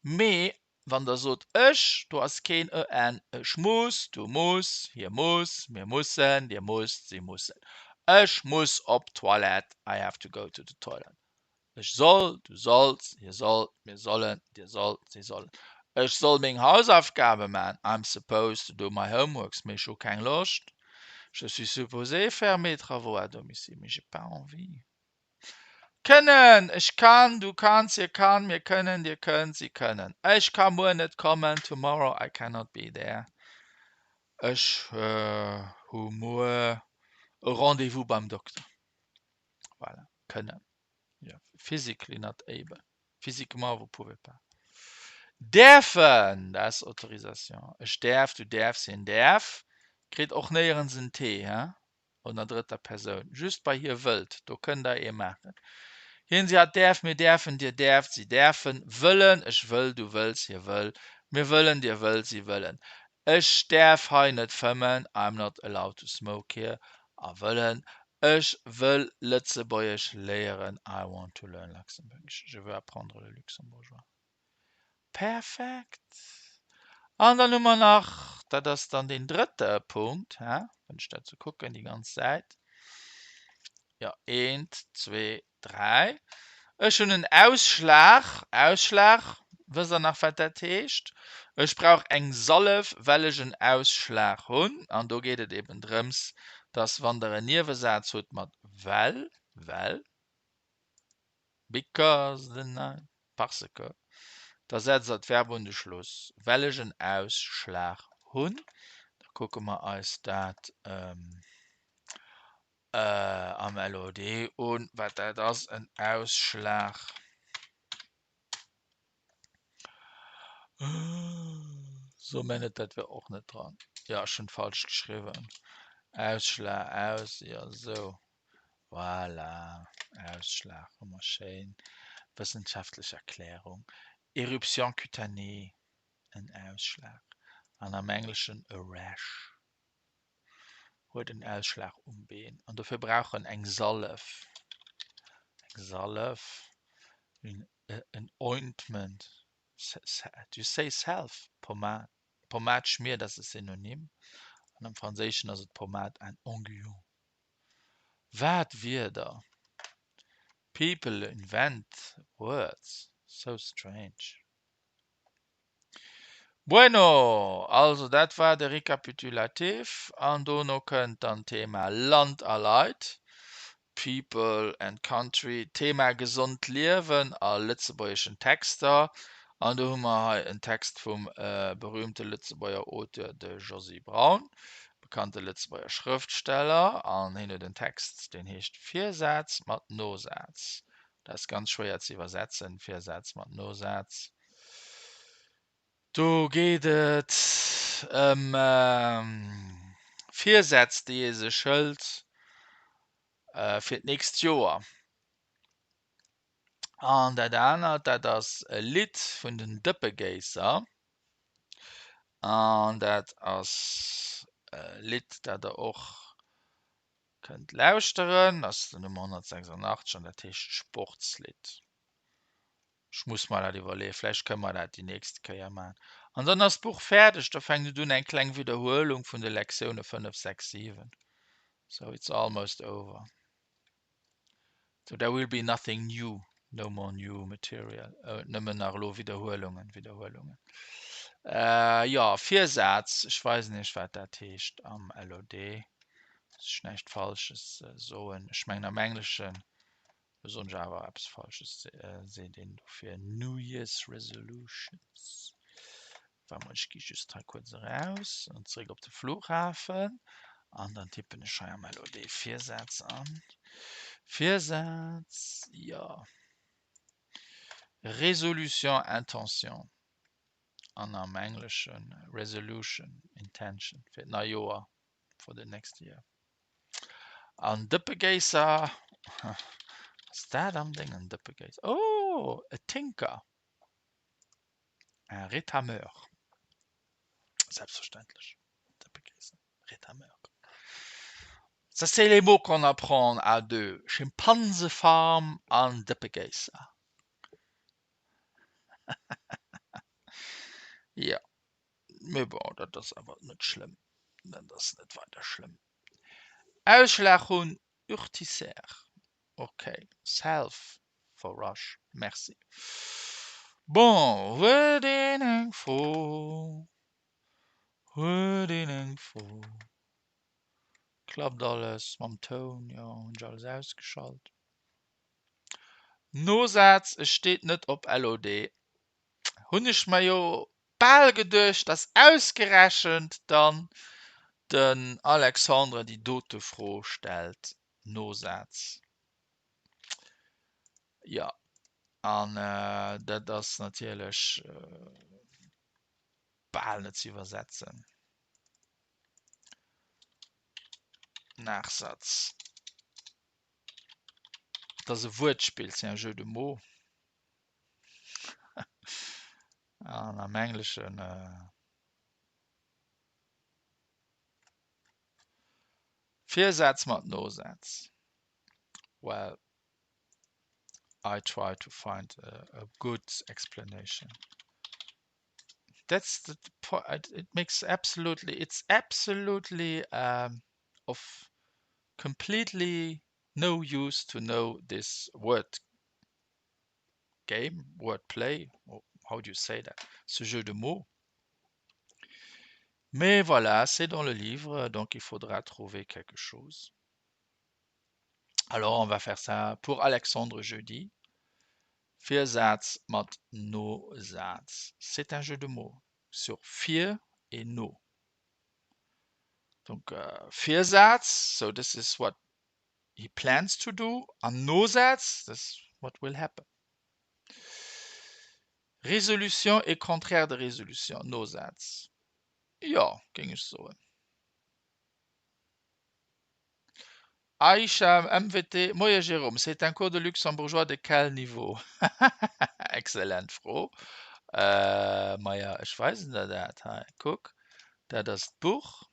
Mee wann Der sot ech, do ass keen e n. Ech muss, du muss, hie muss, mir mussen, dir musst, si mussen. Ech muss op d'Toilette, I have to go to the toilet. Ech soll, du solls, hie soll, mir sollen, dir sollt, si sollen. Ech soll meng Hausaufgabe man, I'm supposed to do my homeworks, mee ech hu keng Loscht. Je suis supposé faire mes travaux à domicile, mais j'ai pas envie. Kënnen, Ech kann, du kanns, hie kann, mir kënnen, dir kënnt, si kënnen. Ech ka muer net kommen, tomorrow I cannot be there. Ech hu muer e Rendez-vous beim Dokter. Voilà, kënnen. Jo, physically not able. Physiquement, vous pouvez pas. Däerfen, dat ass Autorisation. Ech däerf, du däerfs, hien däerf. Kritt och néierens en T, he? An der drëtter Persoun. Just bei hie wëllt, do kënnt der ee maachen. Hien, si, hatt däerf, mir däerfen, dir däerft, si däerfen, wëllen, ech wëll, du wëlls, hie wëll, mir wëllen, dir wëllt, si wëllen. Ech däerf hei net fëmmen, I'm not allowed to smoke here. A wëllen, ech wëll Lëtzebuergesch léieren, I want to learn Luxembourgish, je veux apprendre le luxembourgeois. Perfekt! An dann hu mer nach, dat ass dann deen drëtte Punkt, hä, wann ech dat sou kucken, déi ganz Säit, jo, eent, zwee, dräi. Ech hunn en Ausschlag. Ausschlag, wësst Der nach, wat dat heescht? Ech brauch eng Sallef, well ech en Ausschlag hunn. An do geet et eben drëms, dass, wann Der en Niewesaz hutt mat well, well, Because the night, parce que, da setzt der d'Verb un de Schluss, well ech en Ausschlag hunn. Da kucke mer eis dat am LOD un, wat dat ass, en Ausschlag. So mer net, dat wär och net dran. Jo, ech hunn falsch geschriwwen. Ausschlag, aus, jo, esou. Voilà, Ausschlag hu mer schéin wëssenschaftlech Erklärung. Éruption cutanée, en Ausschlag, an am Engleschen a rash, huet en Ausschlag um Been an dofir brauch en eng Sallef, eng Sallef, en ointment, do you say salve, Pommade, Pommade Schmier, dat ass e Synonym an am Franséischen ass et Pommade à onguent. Wat Wierder! People invent words, so strange. Bueno, also dat war de Recapitulatif an dono kënnt dann d'Thema Land a Leit, People and Country, Thema gesond Liewen a lëtzebuergeschen Texter. An do hu mer hei en Text vum berühmte Lëtzebuerger Auteur, de Josy Braun, bekannte Lëtzebuerger Schrëftsteller. An hien huet en Text, deen heescht Virsaz mat Nosaz. Dat ass ganz schwéier ze iwwersetzen, Virsaz mat Nosaz. Do geet et ëm Virsätz, déi ee sech hëlt fir d'nächst Joer. An dat anert, dat ass e Lidd vun den Dëppegéisser. An dat ass e Lidd, dat der och kënnt lauschteren. Ass den Nummer 186 an dat heescht Sportslidd. Ech muss mer dat iwwerleeën, vläicht kënne mer dat déi nächst Kéier maachen. An dann ass d'Buch fäerdeg, da fänkt et un, eng kleng Widderhuelung vun de Lektioune 5, 6, 7. So it's almost over. So there will be nothing new, no more new material. Nëmmen nach elo Widderhuelungen, Widderhuelungen. Jo, Virsaz, ech weisen Iech, wat dat heescht am LOD, dass ech näischt Falsches soen. Ech mengen am Engleschen Lo soen ech awer eppes Falsches, seet een dofir New Year's Resolutions. Waart mol, ech gi just hei kuerz eraus an zeréck op de Flughafen an dann tippen ech hei am LOD Virsaz an. Virsaz, jo. Résolution, intention an am Engleschen Resolution, intention fir d'nei Joer, for the next year. An Dëppegéisser, ass dat am Déng en Dëppegéisser? Oh, e Tinker, un Rétameur, selbstverständlech, Dëppegéisser, Rétameur. Ça c'est les mots qu'on apprend en A2, Schimpansefarm an Dëppegéisser. Jo, mee bon, dat ass awer net schlëmm, dat ass net weider schlëmm. Ausschlag hunn, Urticaire, ok, Self for Rush, merci. Bon, huet een eng Fro? Huet een eng Fro? Klappt alles mam Toun? Jo, hunn ech alles ausgeschalt. Nosaz, Et steet net op LOD. Hunn ech mer jo bal geduecht, dass ausgerechent dann den Alexandre déi dote Fro stellt. Nosaz, Jo, an dat ass natierlech bal net ze iwwersetzen. Nachsatz. Dat ass e Wuertspill, c'est un jeu de mots. An am Engleschen. Virsätz mat Nosätz. Well, I try to find a, a good explanation. That's the point. It makes absolutely, it's absolutely um, of completely no use to know this word game, word play, or how do you say that? Ce jeu de mots. Mais voilà, c'est dans le livre, donc il faudra trouver quelque chose. Alors, on va faire ça pour Alexandre jeudi. Virsaz mat Nosaz. C'est un jeu de mots sur vir et no. Donc, euh, Virsaz, so this is what he plans to do. An Nosaz, that's what will happen. Résolution et contraire de résolution, Nosaz. Jo, géing ech soen. Aïcha MWT, Moie Jérôme, c'est un cours de luxembourgeois de quel niveau? Excellent Fro. Maja, ech weisen der dat hei. Kuck, dat ass d'Buch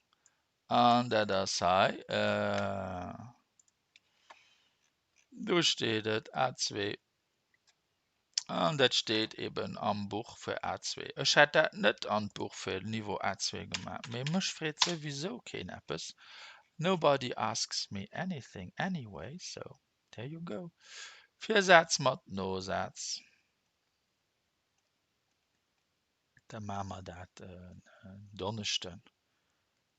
an dat ass hei, do steet et, A2. An dat steet eben am Buch fir A2. Ech hätt dat net an d'Buch fir Niveau A2 gemaach, mee mech freet souwisou keen eppes. Nobody asks me anything anyway, so there you go. Virsaz mat Nosaz. Da maache mer dat en Donneschden.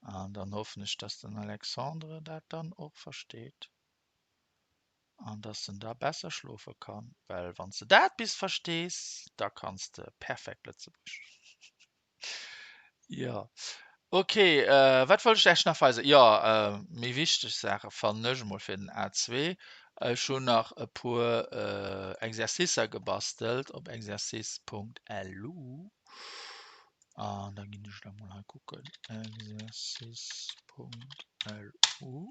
An dann hoffen ech, dass den Alexandre dat dann och versteet. An dass en da besser schlofe kann, well wann s de dat bis verstees, da kanns de perfekt Lëtzebuergesch. Jo, ok, wat wollt ech Iech nach weisen? Jo, méi wichteg Saache fannen ech emol fir den A2. Ech hunn nach e puer Exercicer gebastelt op exercice.lu. An da ginn ech da mol hei kucken, exercice.lu.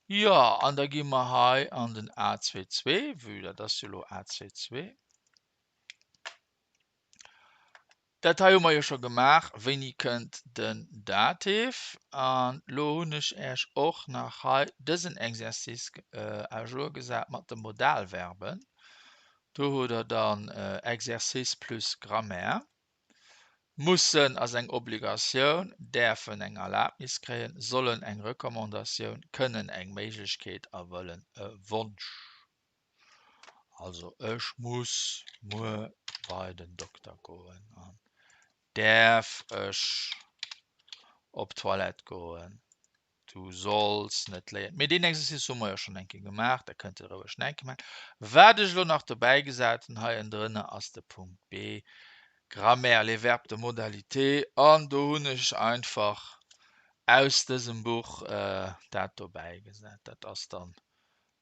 Jo, an da gi mer hei an den A22, vue dat ass jo elo A22. Dat hei hu mer jo scho gemaach, wéini kënnt den Dativ? An elo hunn ech Äech och nach hei dësen Exercice à jour gesat mat de Modalverben. Do hutt Der dann Exercice plus Grammaire. Mussen ass eng Obligatioun, däerfen eng Erlabnis kréien, sollen eng Recommandatioun, kënnen eng Méiglechkeet a wëllen e Wonsch. Also ech muss muer bei den Dokter goen an däerf ech op d'Toilette goen. Du solls net léien. Mee deen Exercice hu mer jo schonn eng Kéier gemaach, dat kënnt Dir roueg nach eng Kéier maachen. Wat ech elo nach dobäi gesat hunn hei ënnendrënner ass de Punkt B, Grammaire, les verbes de modalité. An do hunn ech einfach aus dësem Buch dat dobäi gesat. Dat ass dann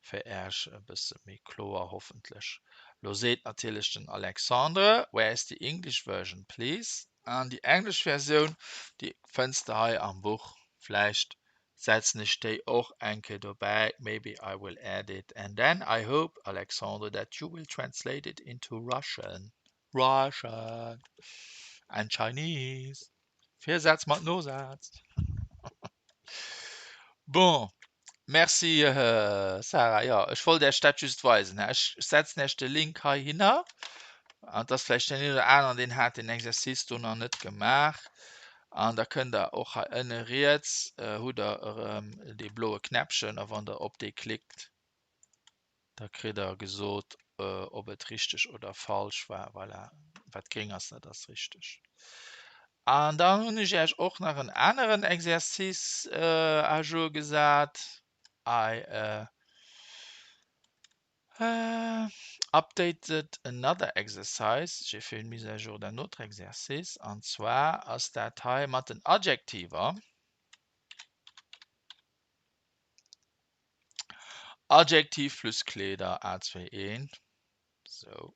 fir Äech e bësse méi kloer hoffentlech. Lo seet natierlech den Alexandre, Where is the English version, please? An déi englesch Versioun, déi fënns de hei am Buch. Vläicht setzen ech déi och eng Kéier dobäi, maybe I will add it. And then I hope, Alexandre, that you will translate it into Russian, Russian and Chinese. Virsaz mat Nosaz. Bon, merci Sarah. Jo, ech wollt Iech dat just weisen. Ech setzen Iech de Link heihinner. An et ass vläicht deen een oder aneren, deen hat deen Exercice do nach net gemaach. An da kënnt der och hei ënne riets, hutt der erëm dee bloe Knäppchen a wann der op dee klickt, da kritt der gesot, ob et richteg oder falsch war. Voilà, wat gréng ass, dat ass richteg. An dann hunn ech Iech och nach en aneren Exercice à jour gesat. I updated another exercise, j'ai fait une mise à jour d'un autre exercice, an zwar ass dat hei mat den Adjektiver. Adjektiv plus Kleeder, A2 1. Sou.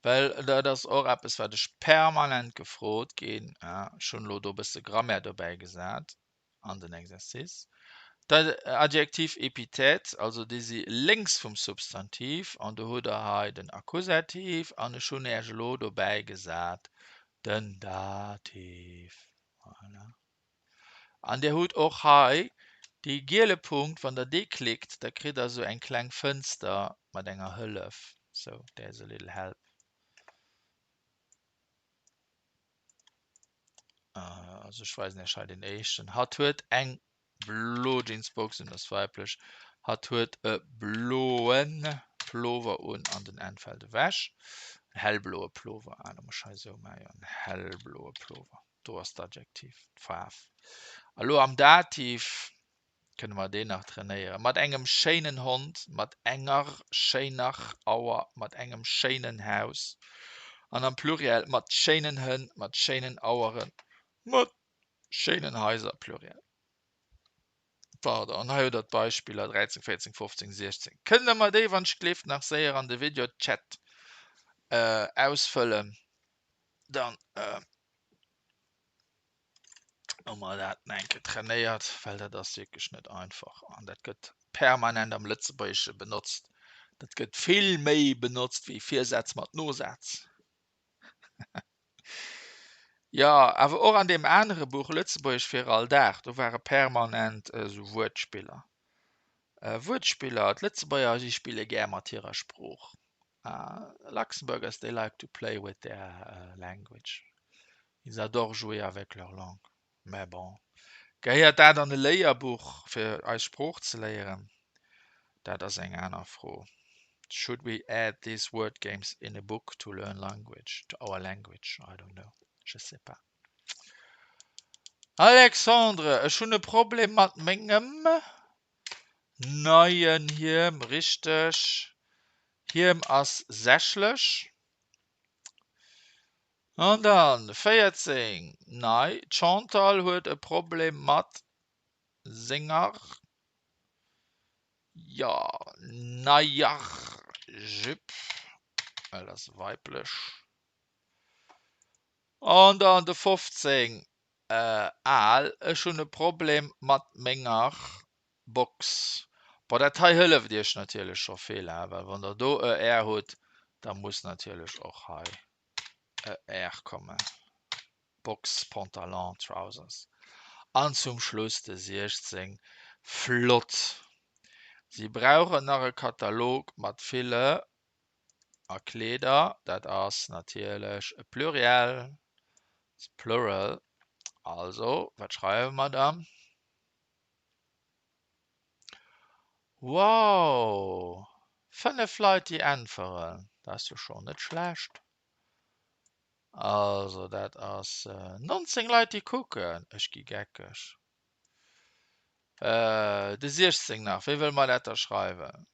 Well dat ass och eppes, wat ech permanent gefrot ginn. Ech hunn elo do e bësse Grammaire dobäi gesat. An den Exercice. D'Adjektiv Epithet, also déi si lénks vum Substantiv, an do hutt Der hei den Akkusativ, an ech hunn Äech elo dobäi gesat den Dativ. Voilà. An Dir hutt och hei dee giele Punkt, wann Der dee klickt, da kritt Der esou eng kleng Fënster mat enger Hëllef. So, there's a little help. Also ech weisen Iech hei den éischten. Hatt huet eng blo Jeansbox un, ass weiblech. Hatt huet e bloen Plover un an den N fält ewech. En hellbloe Plover, ah, da muss ech hei esou maachen, jo, en hellbloe Plover. Do ass d'Adjektiv, d'Faarf. A lo am Dativ Kënne mer deen nach trainéieren? Mat engem schéinen Hond, mat enger schéiner Auer, mat engem schéinen Haus. An am Pluriel, mat schéinen Hënn, mat schéinen Aueren, mat schéinen Haiser, Pluriel. Pardon, an hei hutt Der d'Beispiller 13, 14, 15, 16. Kënnt Der mer déi, wann ech gleeft, nach séier an de Video-Chat ausfëllen? Dann. Hu mer dat nach eng Kéier trainéiert, well dat ass wierklech net einfach an dat gëtt permanent am Lëtzebuergesche benotzt. Dat gëtt vill méi benotzt wéi Virsätz mat Nosätz. Jo, awer och an deem anere Buch Lëtzebuergesch fir all Dag, do ware permanent esou Wuertspiller. Wuertspiller, d'Lëtzebuerger, si spille gär mat hirer Sprooch. Luxembourgers, they like to play with their language. Ils adorent jouer avec leur langue. Mä bon, gehéiert dat an e Léierbuch, fir eis Sprooch ze léieren? Dat ass eng aner Fro. Should we add these word games in a book to learn language, to our language? I don't know, je sais pas. Alexandre, ech hunn e Problem mat mengem neien Hiem. Richteg, Hiem ass sächlech. An dann 14, nei, d'Chantal huet e Problem mat senger, jo, neier Jupe, well ass weiblech. An dann de 15, al, ech hunn e Problem mat menger Box. Bon, dat hei hëlleft iech natierlech scho vill, hein, well wann der do e R hutt, da muss natierlech och hei e R kommen. Box, Pantalon, Trousers. An zum Schluss de 16, flott! Si brauchen nach e Katalog mat ville a Kleeder, dat ass natierlech e Pluriel, it's plural. Also, wat schreiwe mer dann? Wow! 5 Leit déi äntweren, dat ass jo schonn net schlecht. Also dat ass 19 Leit déi kucken, ech gi geckeg. De 16 nach, wéi wëlle mer dat da schreiwen?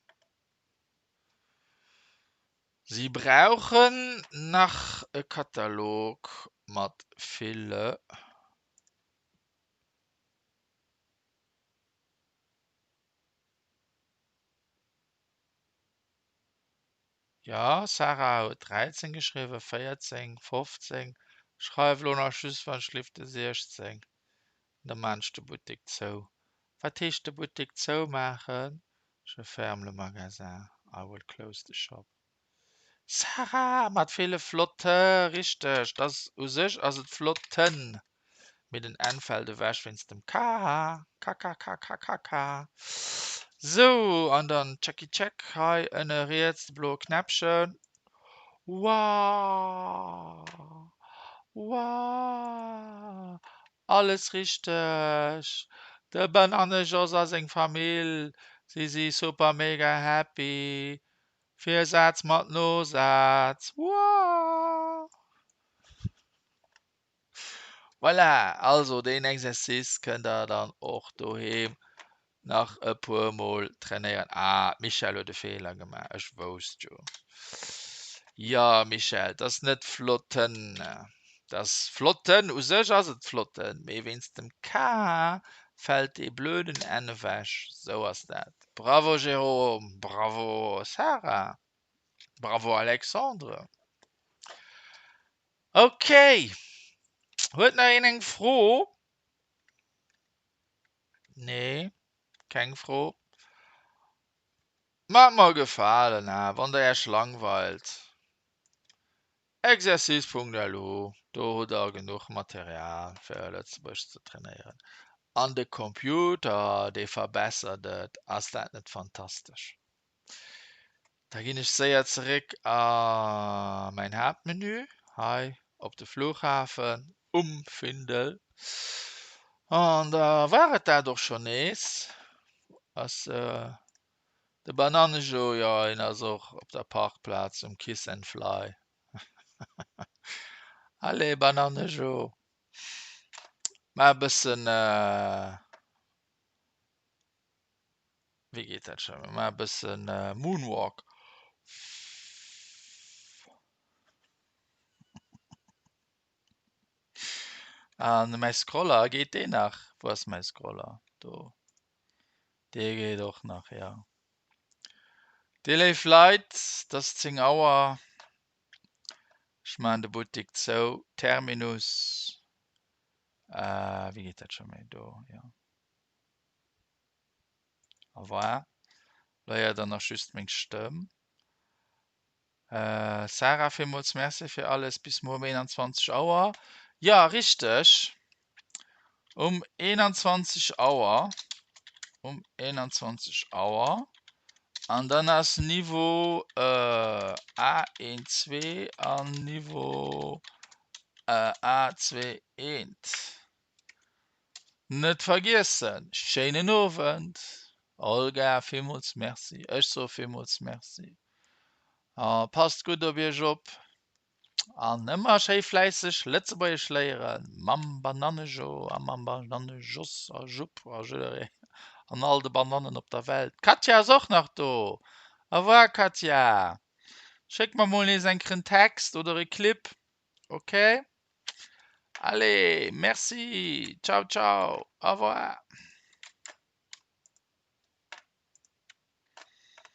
Si brauchen nach e Katalog mat ville. Jo, Sarah huet 13 geschriwwen, 14, 15, schreif elo nach just wann ech lift de 16, da maan ech de Buttek zou. Wat heescht de Buttek zoumaachen? Je ferme le magasin, I will close the shop. Sarah, mat ville flotte, richteg, et ass u sech ass et flotten, mee den n fält ewech wéinst dem k, kkkkkkk. Sou, an dann checki check, hei ënne riets de bloe Knäppchen. Wow! Wow! Alles richteg! De Ben an de Jos a seng Famill, si si super mega happy. Virsaz mat Nosaz, Woah! Voilà, also deen Exercice kënnt der dann och doheem nach e puer Mol trainéieren. Ah, d'Michèle huet e Feeler gemaach, ech wousst jo. Jo, Michèle, 't ass net flotten, 't ass flotten, u sech ass et flotten, mee wéinst dem K fält dee blöden N ewech. Sou ass dat. Bravo Jérôme, bravo Sarah, bravo Alexandre. Ok, huet nach een eng Fro? Nee, keng Fro. Maacht mer e Gefalen, ha, wann der Äech langweilt. Exercice.lu, do hutt der genuch Material fir Lëtzebuergesch ze trainéieren. An de Computer, dee verbessert et. Ass dat net fantastesch? Da ginn ech séier zeréck a mäin Haaptmenü, hei op de Flughafen um Findel. An da war et dat och schonn nees. Ass de Banannejo, jo hien ass och op der Parkplaz um Kiss and Fly. Allez Banannejo, maach e bëssen. Wéi geet dat schon? Mir maache e bëssen Moonwalk. An mäi Scroller, geet deen nach? Wou ass mäi Scroller? Do. Dee geet och nach, jo. Dir léif Leit, et ass 10 Auer. Ech maachen de Buttik zou. Terminus. Wéi geet dat scho méi? Do, jo. Au revoir. Lo héiert der nach just meng Stëmm. Sarah, villmools Merci fir alles. Bis muer um 21 Auer. Jo, richteg. Um 21 Auer. Um 21 Auer. An dann ass Niveau A12 an Niveau A21. Net vergiessen! Schéinen Owend Olga, villmools Merci. Ech soe villmools Merci. A passt gutt op iech op an ëmmer schéi fläisseg Lëtzebuergesch léieren, mam Banannejo a mam Banannejos a Jupp a jidderee an all de Banannen op der Welt. D'Katja ass och nach do. Au revoir Katja. Schéck mer mol nees eng Kéier en Text oder e Clip. Ok? Allez, merci. Ciao, ciao. Au revoir.